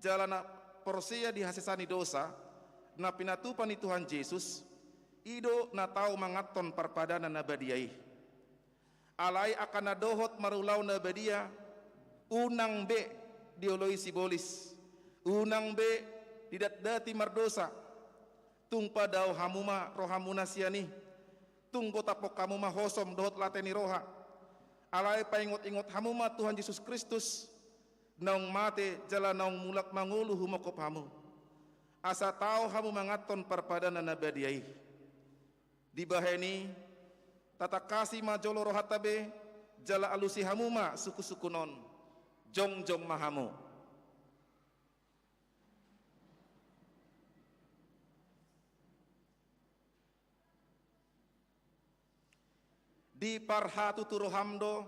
jala na porsea di hasesaan ni dosa na pinatupa ni Tuhan Jesus, i do na tau manganhon parpadanan na badia i. Alai angka na dohot marulaon na badia, unang be dioloi sibolis, unang be didatdati mardosa. Tung padao hamu ma rohamuna sian i, tung botaphon hamu ma hosom dohot late ni roha. Alai paingotingot hamu ma Tuhan Jesus Kristus, naung mate jala naung mulak mangolu humongkop hamu, asa tau hamu manganhon parpadanan na badia i. Dibahen i, tatangkasi ma jolo rohanta be, jala alusi hamu ma sungkunsungkun on. Jongjong ma hamu. Diparhatutu roham do,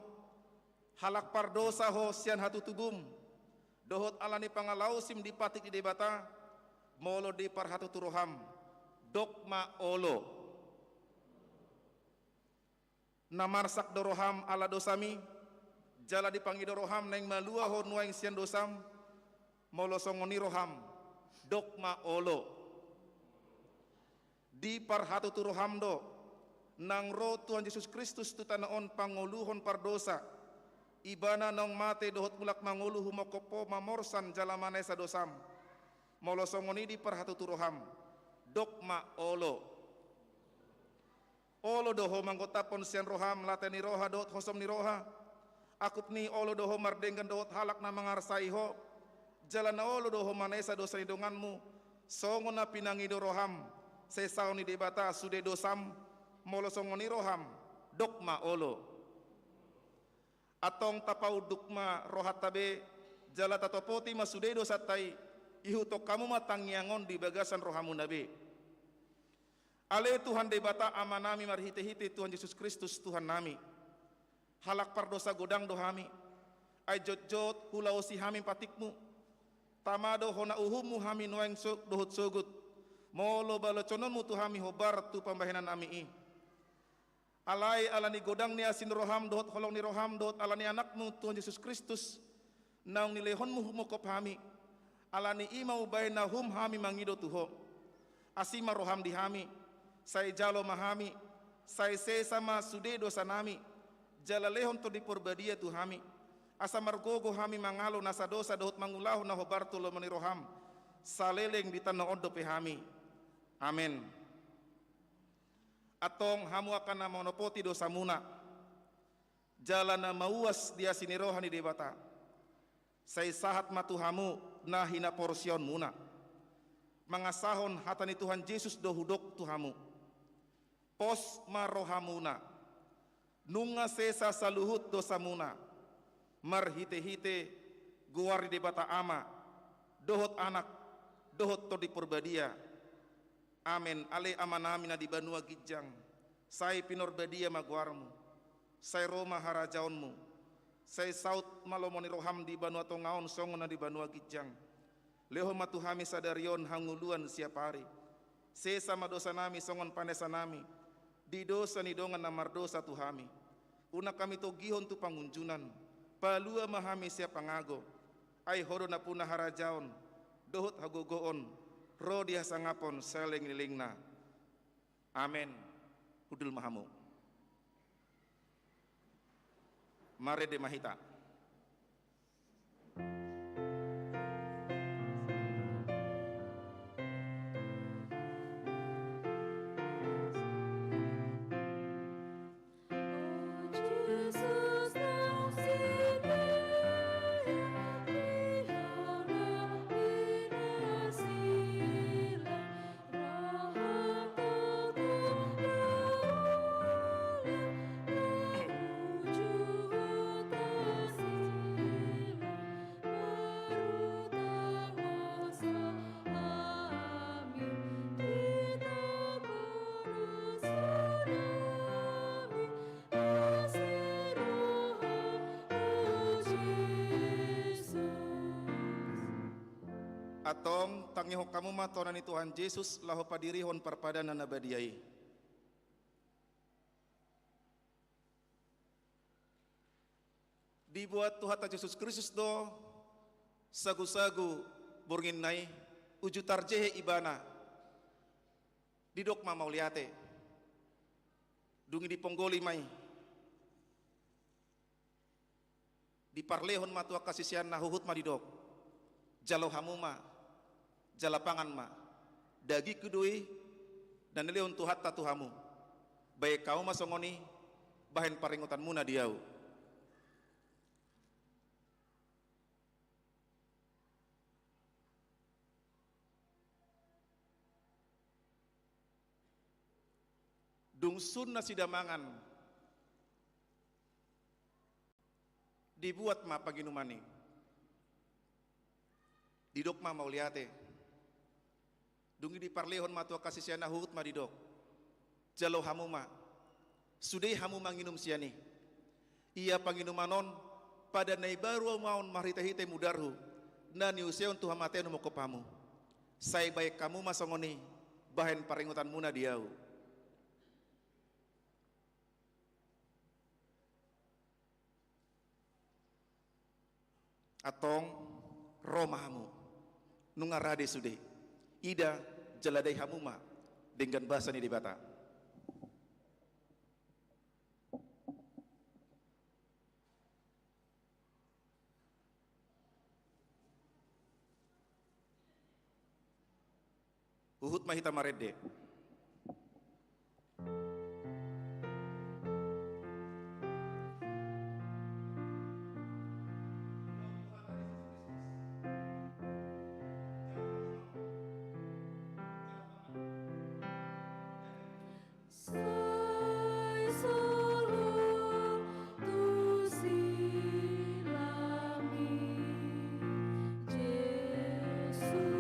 halak pardosa ho sian hatutubum, dohot ala ni pangalaosim dipatik di Debata, molo diparhatutu roham, dok ma olo. Na marsak do roham ala dosami, jala dipangido roham naeng malua ho nuaeng sian dosam, molo songon i roham, dok ma olo. Diparhatutu roham do, nang ro Tuhan Jesus Kristus tu tano on pangoluhon pardosa, Ibana naung mate dohot mulak mangolu humongkop ho mamorsan jala manesa dosam. Molo songon i diparhatutu roham, dok ma olo. Olo do ho manggontaphon sian roham late ni roha dohot hosom ni roha. Angkup ni i olo do ho mardenggan dohot halak na mangarsai ho. Jala na olo do ho manesa dosa ni donganmu, songon na pinangido roham sesaon ni Debata sude dosam. Molo songon i roham, dok ma olo. Antong tapaunduk ma rohanta be, jala tatopoti ma sude dosanta i, Ihuthon hamu ma tangiang on di bagasan rohamuna be. Ale Tuhan Debata Amanami marhitehite Tuhan Jesus Kristus Tuhannami. Halak pardosa godang do hami. Ai jotjot hulaosi hami patikmu. Tama do hona uhummu hami nuaeng so-, dohot sogot. Molo balocononmu tu hami hombar tu pambahenannami i. Alai ala ni godang ni asi ni roham dohot holong ni roham dohot ala ni Anakmu Tuhan Jesus Kristus, naung nilehonmu humongkop hami. Ala ni i ma umbahen na uhum hami mangido tu Ho. Asi ma roham di hami, sai jalo ma hami, sai sesa ma sude dosanami, jala lehon Tondi Parbadia tu hami, asa margogo hami mangalo nasa dosa dohot mangulahon na hombar tu lomo ni roham, saleleng di tano on dope hami. Amen. Antong hamu angka na manopoti dosamuna, jala na mauas di asi ni roha ni Debata, sai sahat ma tu hamu na hinaporseaonmuna. Mangasahon hata ni Tuhan Jesus do hudok tu hamu. Pos ma rohamuna. Nunga sesa saluhut dosamuna. Marhitehite goar ni Debata Ama, dohot Anak, dohot Tondi Parbadia. Amen. Ale Amanami na di banua ginjang, sai pinarbadia ma goarmu, sai ro ma harajaonmu, sai saut ma lomo ni roham di banua tonga on songon na di banua ginjang. Lehon ma tu hami sadari on hangoluan siapari. Sesa ma dosanami songon panesanami di dosa ni dongan na mardosa tu hami. Unang hami togihon tu pangunjunan, palua ma hami sian pangago. Ai Ho do nampuna harajaon, dohot hagogoon, ro di hasangapon saleleng ni lelengna. Amen. Hundul ma hamu. Marende ma hita. Antong tangihon hamu ma tona ni Tuhan Jesus laho padirihon parpadanan na badia i. Dibuat Tuhanta Jesus Kristus do sagusagu borngin na i, uju tarjehe Ibana. Didok ma mauliate. Dung i diponggoli ma i. Diparlehon ma tu angka siseanna, huhut ma didok: Jalo hamu ma, jala pangan ma. Dagingku do i na nilehon Tuhanta tu hamu. Baen hamu ma songon i bahen paringotanmuna di ahu. Dung sun nasida mangan, dibuat ma panginuman i. Didok ma mauliate. Dung i diparlehon ma tu angka siseanna, huhut ma didok: Jalo hamu ma, sude hamu manginum sian i. Ia panginuman on padan na imbaru hamu on marhitehite mudarhu, na niuseon tu hamatean humongkop hamu. Sai baen hamu ma songon i bahen paringotanmuna di ahu. Antong ro ma hamu. Nunga rade sude. Ida jala dai hamu ma denggan basa ni Debata. Huhut ma hita marende. Sai sahat tu silami, Jesus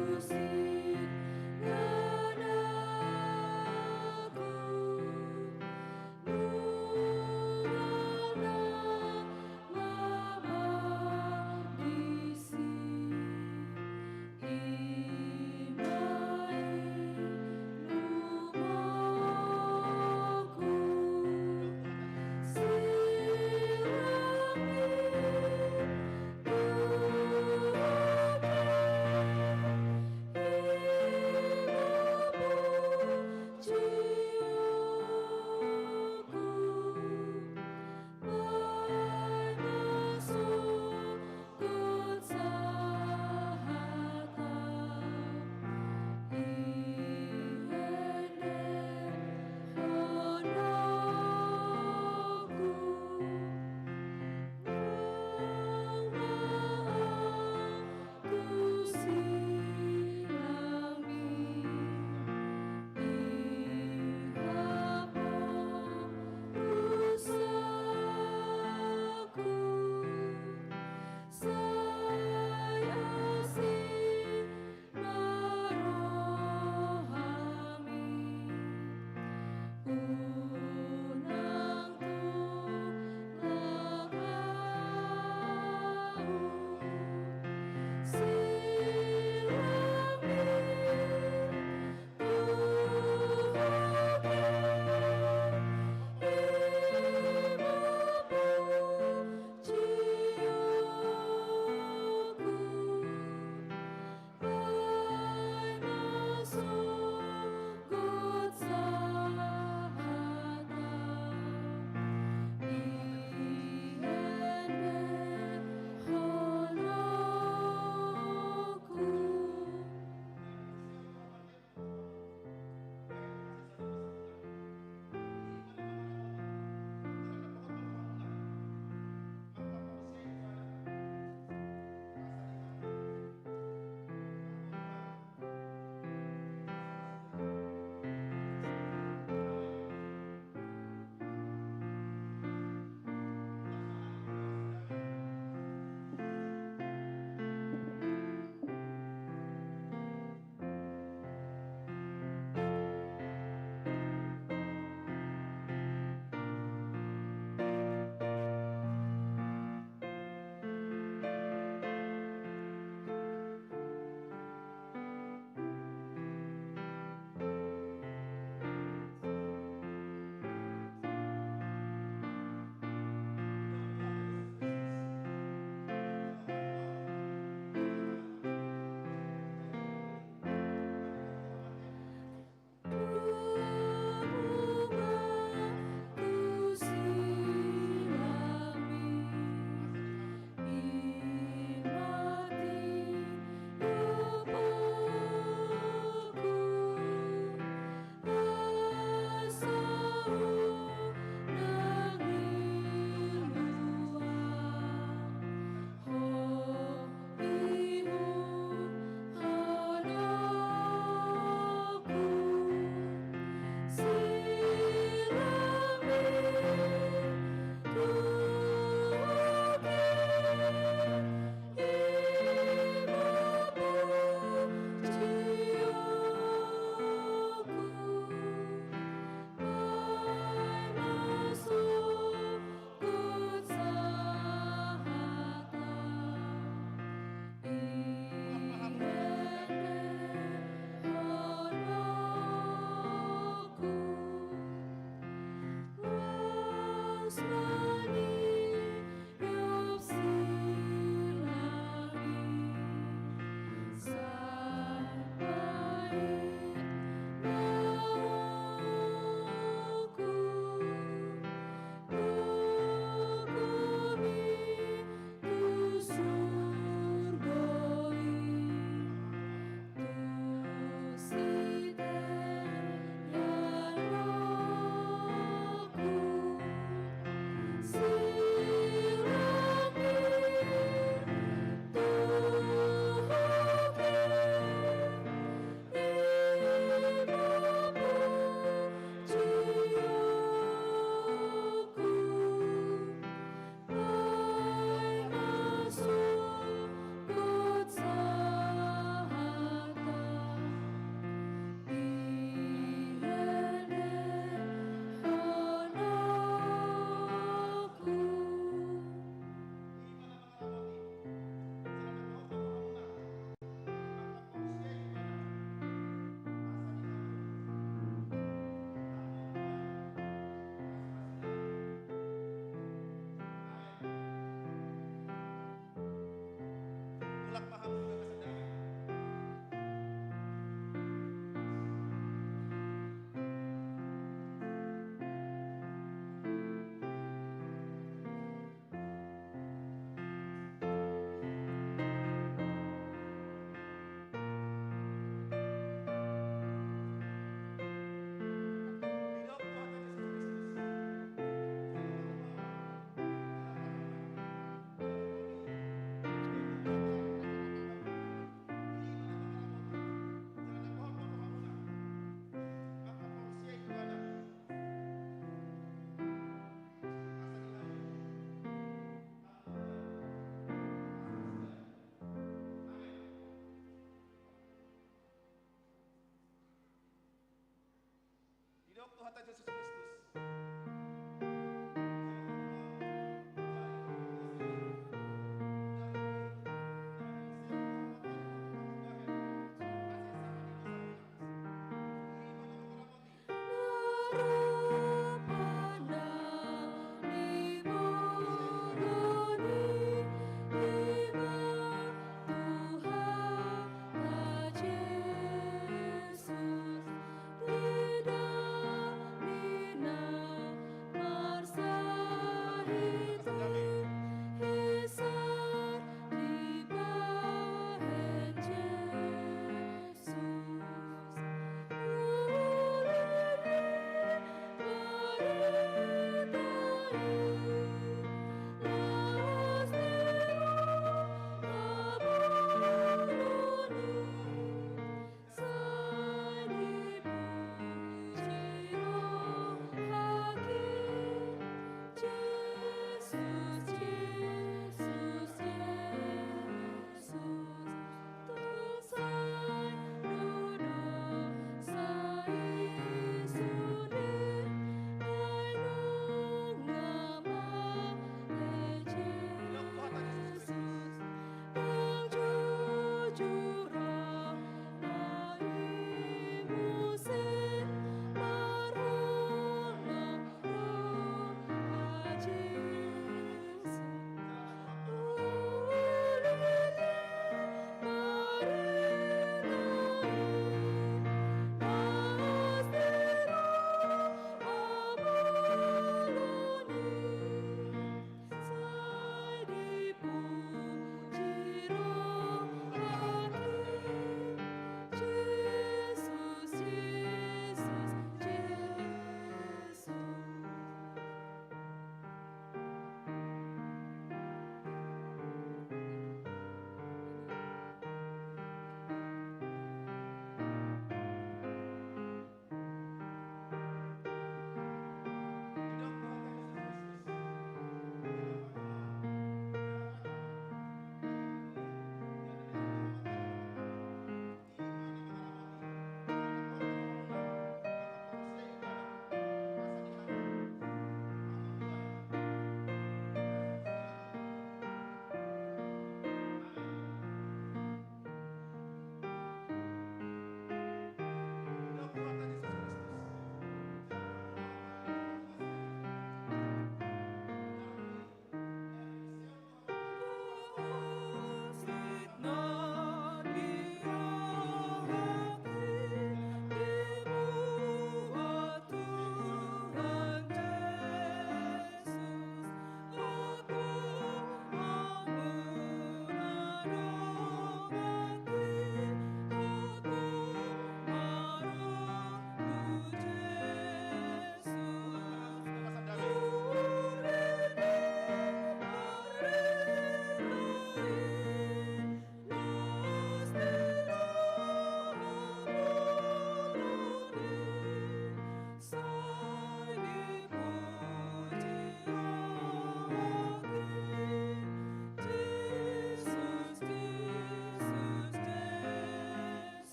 Tuhanta Jesus Kristus.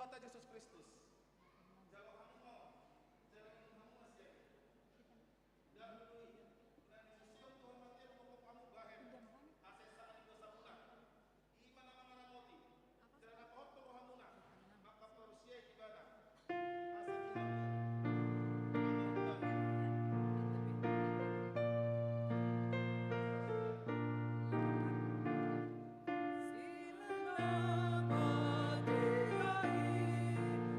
Tuhan Jesus Kristus. Jalo hamu ma, jalo hamu ma sian i. Ndang dulu i, na niusion Tuhan Maria, manggokhon hamu bahen hasesaan ni dosamuna. I ma na mangaramoti, jala na pahothon rohamuna mangkaparusei ibana. Asa di hamu.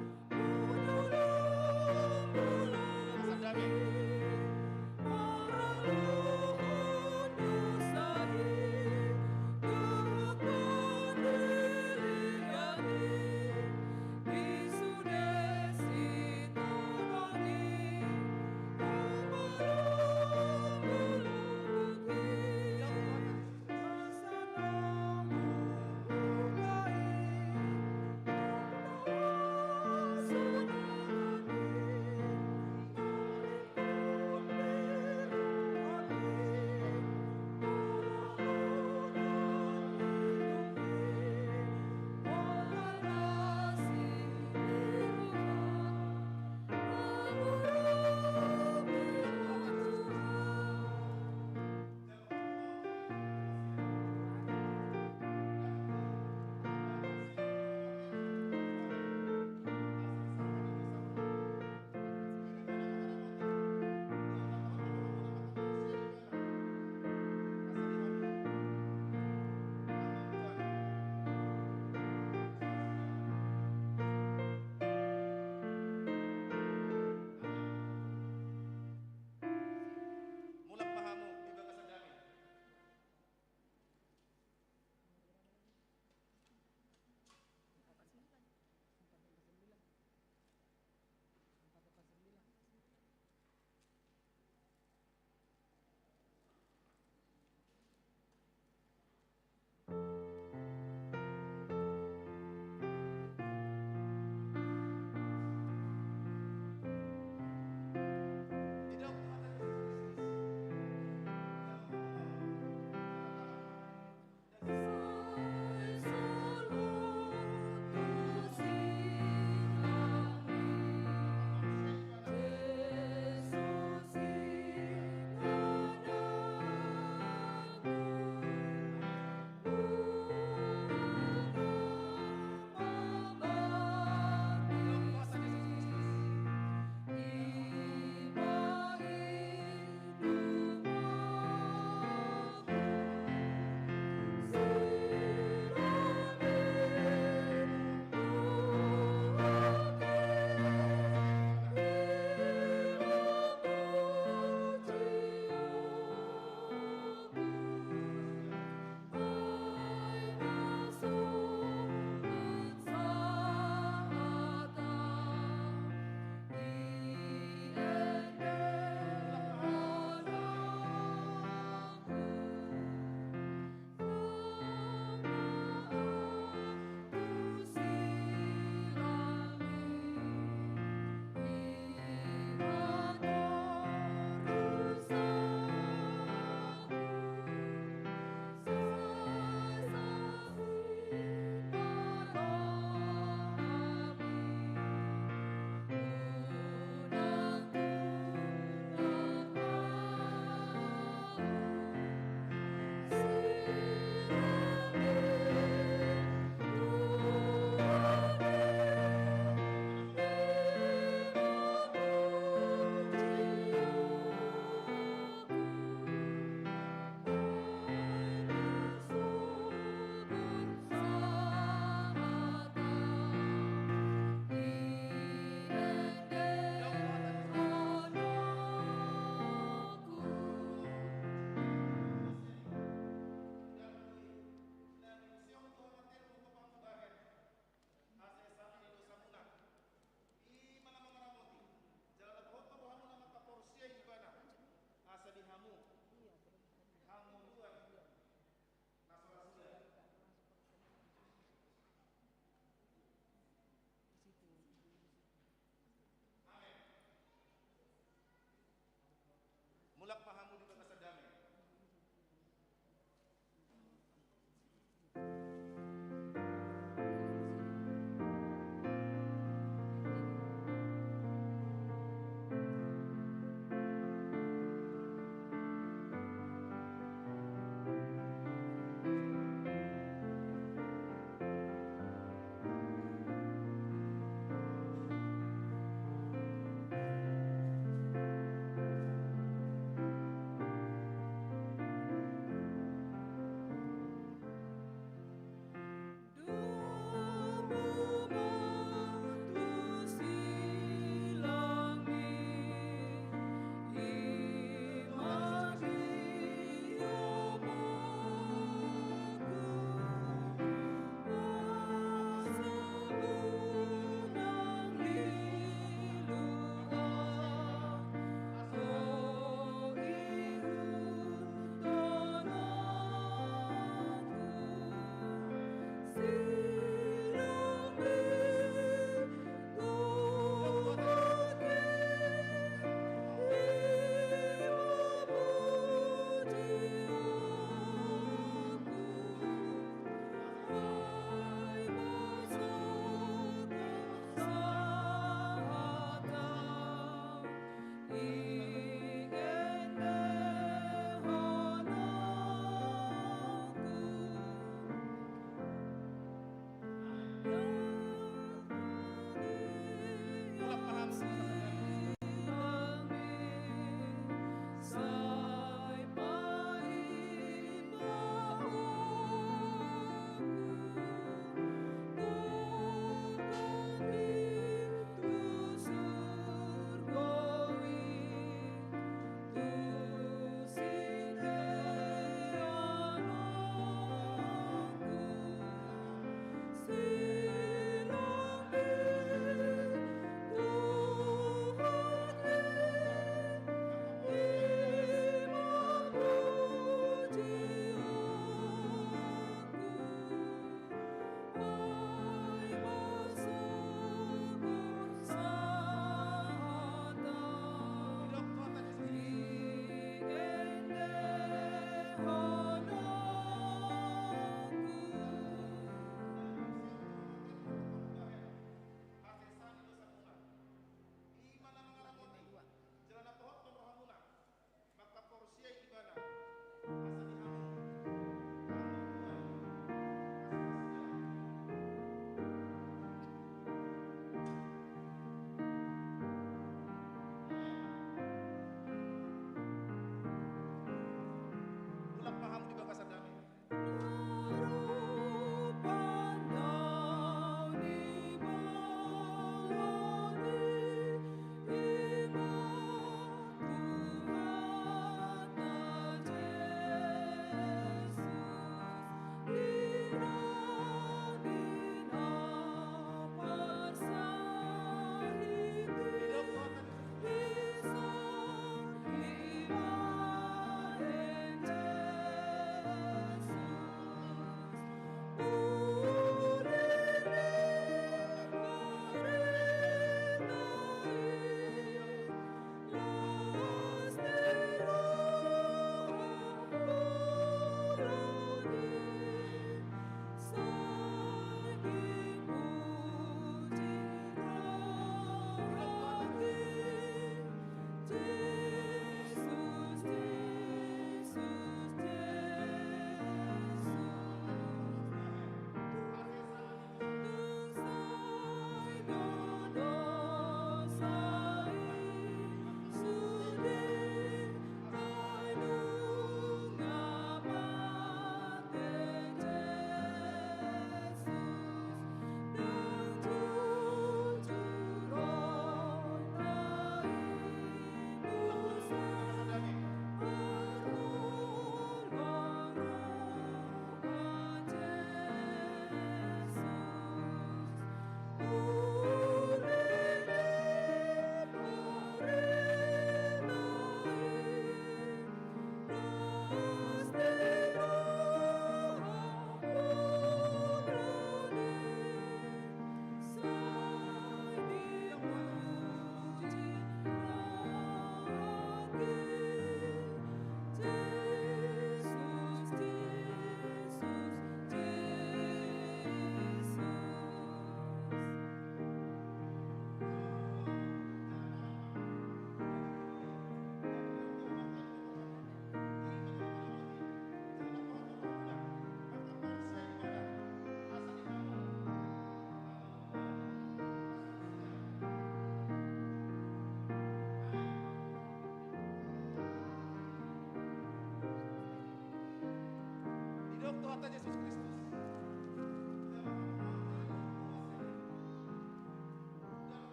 Tuhan Jesus Kristus.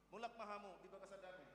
Mulak ma hamu di bagasan dame.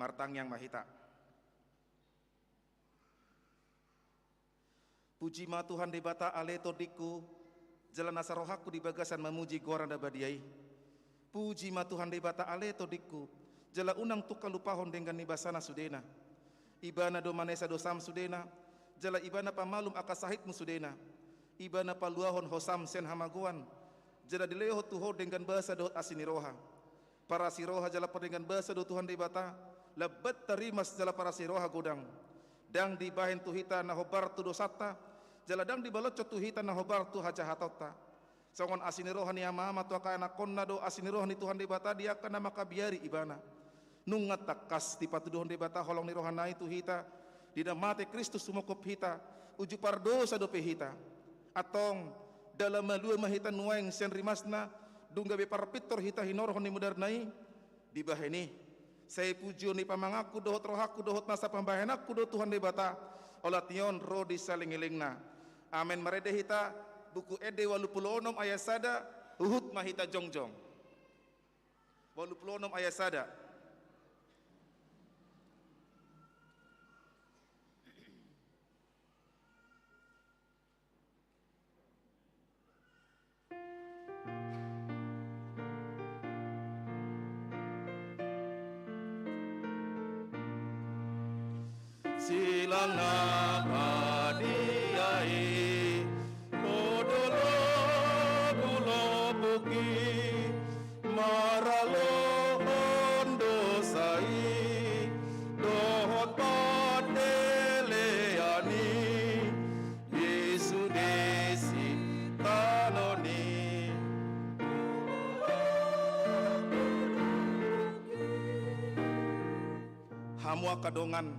Martangiang ma hita. Puji ma Tuhan Debata ale tondingku, jala nasa rohangku di bagasan mamuji goarna na badia i. Puji ma Tuhan Debata ale tondingku, jala unang tung halupahon denggan ni basana sudena. Ibana do manesa dosam sudena, jala Ibana pamalum angka sahitmu sudena. Ibana paluahon hosam sian hamagoan, Jala dilehon tu ho denggan basa dohot asi ni roha. Parasi roha jala pardenggan basa do Tuhan Debata, lambat tarimas jala parasi roha godang. Ndang dibahen tu hita na hombar tu dosanta, jala ndang dibaloshon tu hita na hombar tu hajahatonta. Songon asi ni roha ni ama-ama tu angka anakkonna do asi ni roha ni Tuhan Debata di angka na mangkabiari ibana. Nunga tangkas dipatuduhon Debata holong ni rohana i tu hita, di na mate Kristus sumongkop hita, uju pardosa dope hita. Antong, ndang la malua ma hita nuaeng sian rimasna, dung gabe parpintor hita hinorhon ni mudarna i, dibahen i. Sai pujion ni pamanganku dohot rohangku dohot nasa pambahenanku do Tuhan Debata, olat ni on ro di saleleng-lelengna. Amen. Marende hita, Buku Ende ualu pulu onom ayat sada, huhut ma hita jongjong. Ualu pulu onom ayat sada. Silangna badia i, podo lopuk-lopuk i, maralohon dosa i, dohot pandelean i, di sude sitaonon i. Hamu angka dongan,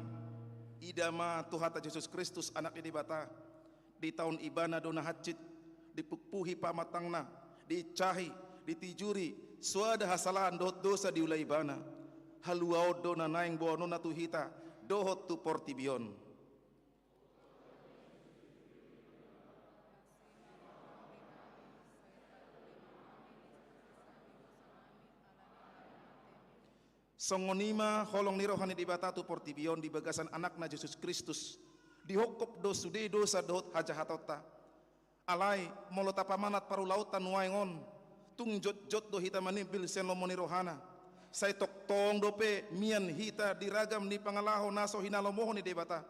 ida ma Tuhanta Jesus Kristus, Anak ni Debata, ditaon Ibana do na hansit, dipukpuhi pamatangna, diinsahi, ditijuri, soada hasalahan dohot dosa diula Ibana. Haluaon do na naeng boanonna tu hita, dohot tu portibi on. Songon i ma holong ni roha ni Debata tu portibi on di bagasan Anakna Jesus Kristus, dihongkop do sude dosa dohot hajahatonta. Alai, molo tapamanat parulaonta nuaeng on, tung jotjot do hita manimbil sian lomo ni rohana. Sai tongtong dope mian hita di ragam ni pangalaho na so hinalomohon ni Debata.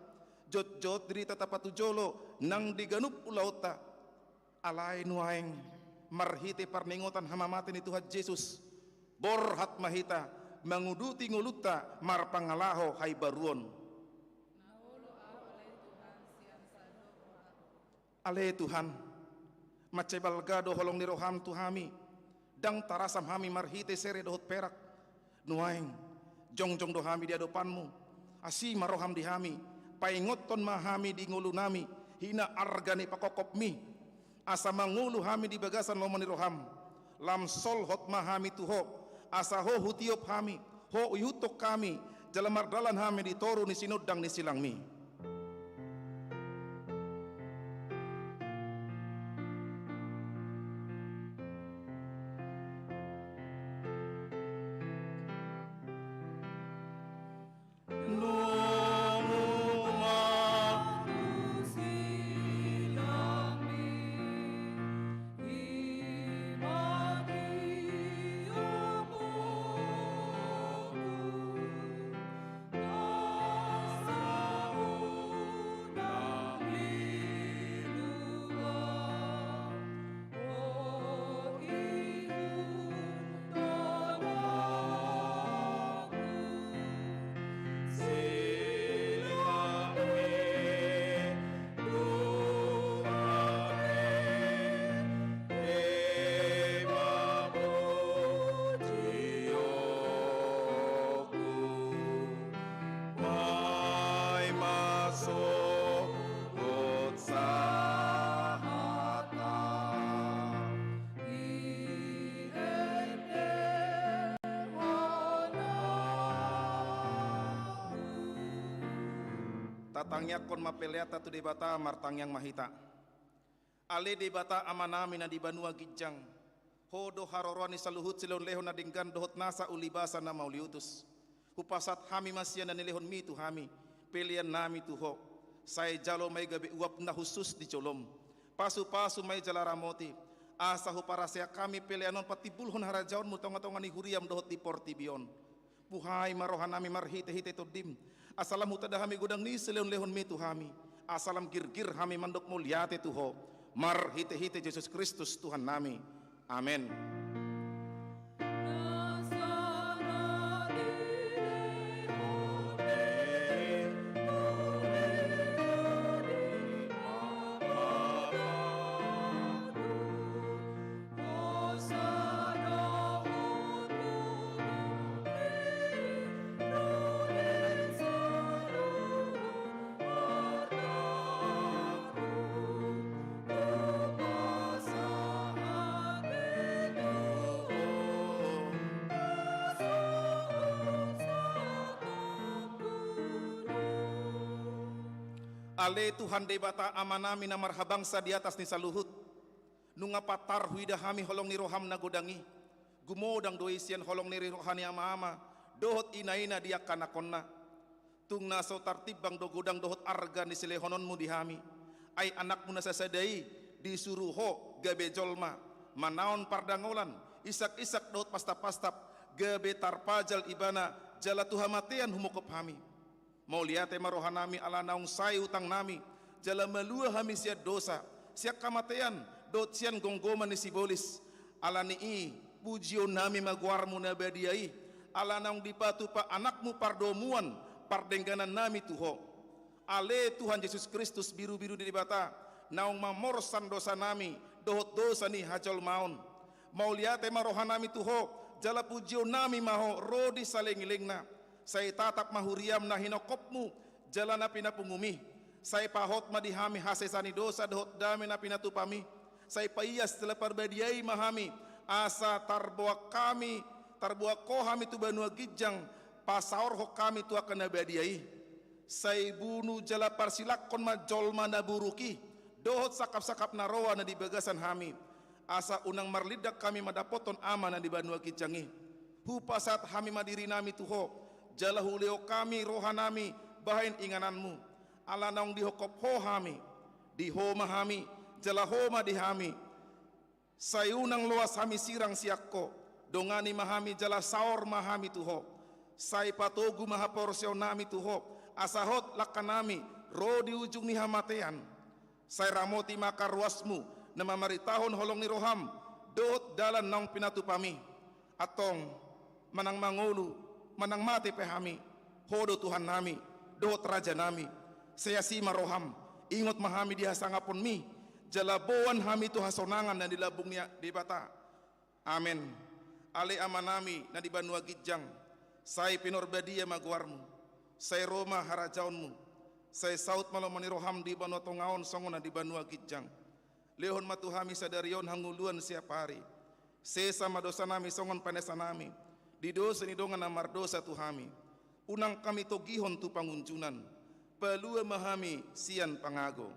Jotjot dirita tapatujolo nang di ganup ulaonta. Alai nuaeng, marhite parningotan hamamate ni Tuhan Jesus, borhat ma hita manguduti ngolunta marpangalaho haibaruon. Ale Tuhan, mansai balga do holong ni roham tu hami, ndang tarasam hami marhite sere dohot perak. Nuaeng, jongjong do hami di adopanmu, asi ma roham di hami, paingothon ma hami di ngolunami, hina arga ni panghophopmi, asa mangolu hami di bagasan lomo ni roham, lam solhot ma hami tu ho, asa ho hutiop hami, ho ihuthon hami, jala mardalan hami di toru ni sinondang ni silangmi. Tatangiangkon ma peleanta tu Debata, martangiang ma hita. Ale Debata Amanami na di banua ginjang, Ho do haroroan ni saluhut silehonlehon na denggan dohot nasa ulibasa na mauliutus. Hupasahat hami ma sian na nilehonmi tu hami, peleannami tu Ho. Sai jalo ma i gabe uap na hushus di jolom. Pasupasu ma i jala ramoti, asa huparaseak hami pelean on patimbulhon harajaonmu tongatonga ni huriam dohot di portibi on. Buhai ma rohanami marhitehite Tondim, asa lam hutanda hami godang ni silehonlehonmi tu hami, asa lam girgir hami mandok mauliate tu Ho, marhitehite Jesus Kristus Tuhannami. Amen. Ale Tuhan Debata Amanami na marhabangsa di atas ni saluhut, nunga patar huida hami holong ni roham na godang i. Gumodang do i sian holong ni roha ni ama-ama dohot ina-ina di angka anakonna. Tung na so tartimbang do godang dohot arga ni silehononmu di hami. Ai anakmu na sasada i disuru ho gabe jolma, manaon pardangolan, isak-isak dohot pastap-pastap, gabe tarpajal ibana jala tu hamatean humongkop hami. Mauliate ma rohanami ala naung sae utangnami, jala malua hami sian dosa, sian hamatean, dohot sian gomgoman ni sibolis. Ala ni i, pujionami ma goarmu na badia i, ala naung dipatupa anakmu pardomuan pardengganannami tu ho. Ale Tuhan Jesus Kristus, birubiru ni Debata, naung mamorsan dosanami dohot dosa ni hajolmaon. Mauliate ma rohanami tu ho, jala pujionami ma ho ro di salelengna. Sai tatap ma huriam na hinongkopmu jala na pinapungum i. Sai pahot ma di hami hasesa ni dosa dohot dame na pinatupam i. Sai paias jala parbadiai ma hami, asa tarboan hami, tarboan ho hami tu banua ginjang, pasaorhon hami tu angka na badia i. Sai bunu jala parsilanghon ma jolma na buruk i dohot sangkap-sangkap na roa na di bagasan hami, asa unang marlindang hami mandapothon Ama na di banua ginjang i. Hupasahat hami ma dirinami tu ho, jala hulehon hami rohanami bahen ingananmu. Ala naung dihongkop ho hami, di ho ma hami, jala ho ma di hami. Sai unang loas hami sirang sian ho, dongani ma hami jala saor ma hami tu ho. Sai patogu ma haporseaonnami tu ho, asa hot langkanami ro di ujung ni hamatean. Sai ramoti ma angka ruasmu na mamaritahon holong ni roham dohot dalan naung pinatupam i. Antong, manang mangolu, manang mate pe hami, ho do Tuhannami dohot Rajanami. Sai asi ma roham, ingot ma hami di hasangaponmi, jala boan hami tu hasonangan na di lambung ni Debata. Amen. Ale Amanami na di banua ginjang, sai pinarbadia ma goarmu. Sai ro ma harajaonmu. Sai saut ma lomo ni roham di banua tonga on songon na di banua ginjang. Lehon ma tu hami sadari on hangoluan siap ari. Sesa ma dosanami songon panesanami di dosa ni dongan na mardosa tu hami. Unang hami togihon tu pangunjunan. Palua ma hami sian pangago.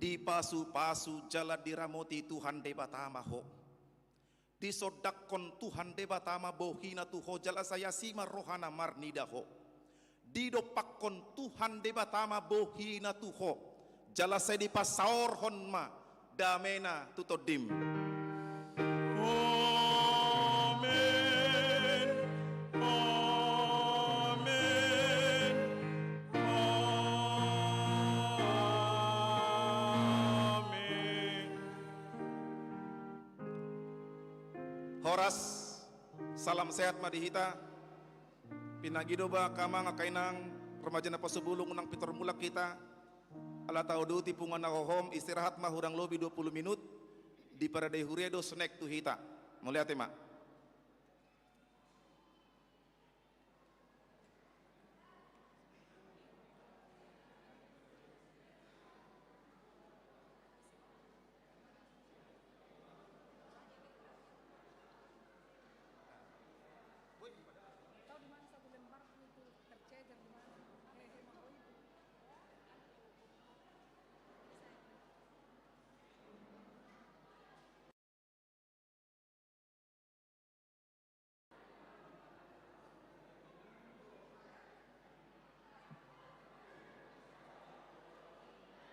Dipasupasu jala diramoti Tuhan Debata ma ho. Disondangkon Tuhan Debata ma bohina tu ho jala sai asi ma rohana marnida ho. Didompakkon Tuhan Debata ma bohina tu ho jala sai dipasaorhon ma damena tu tondim. Amen. Amen. Amen. Horas, salam sehat ma di hita. Pinagi do ba angka amang, angka inang, remaja na poso bulung, unang pintor mulak hita. Ala tauduti punguan na hohom, istirahat ma hurang lobi dua puluh minut. Diparadei huria do snack tu hita. Mauliate ma.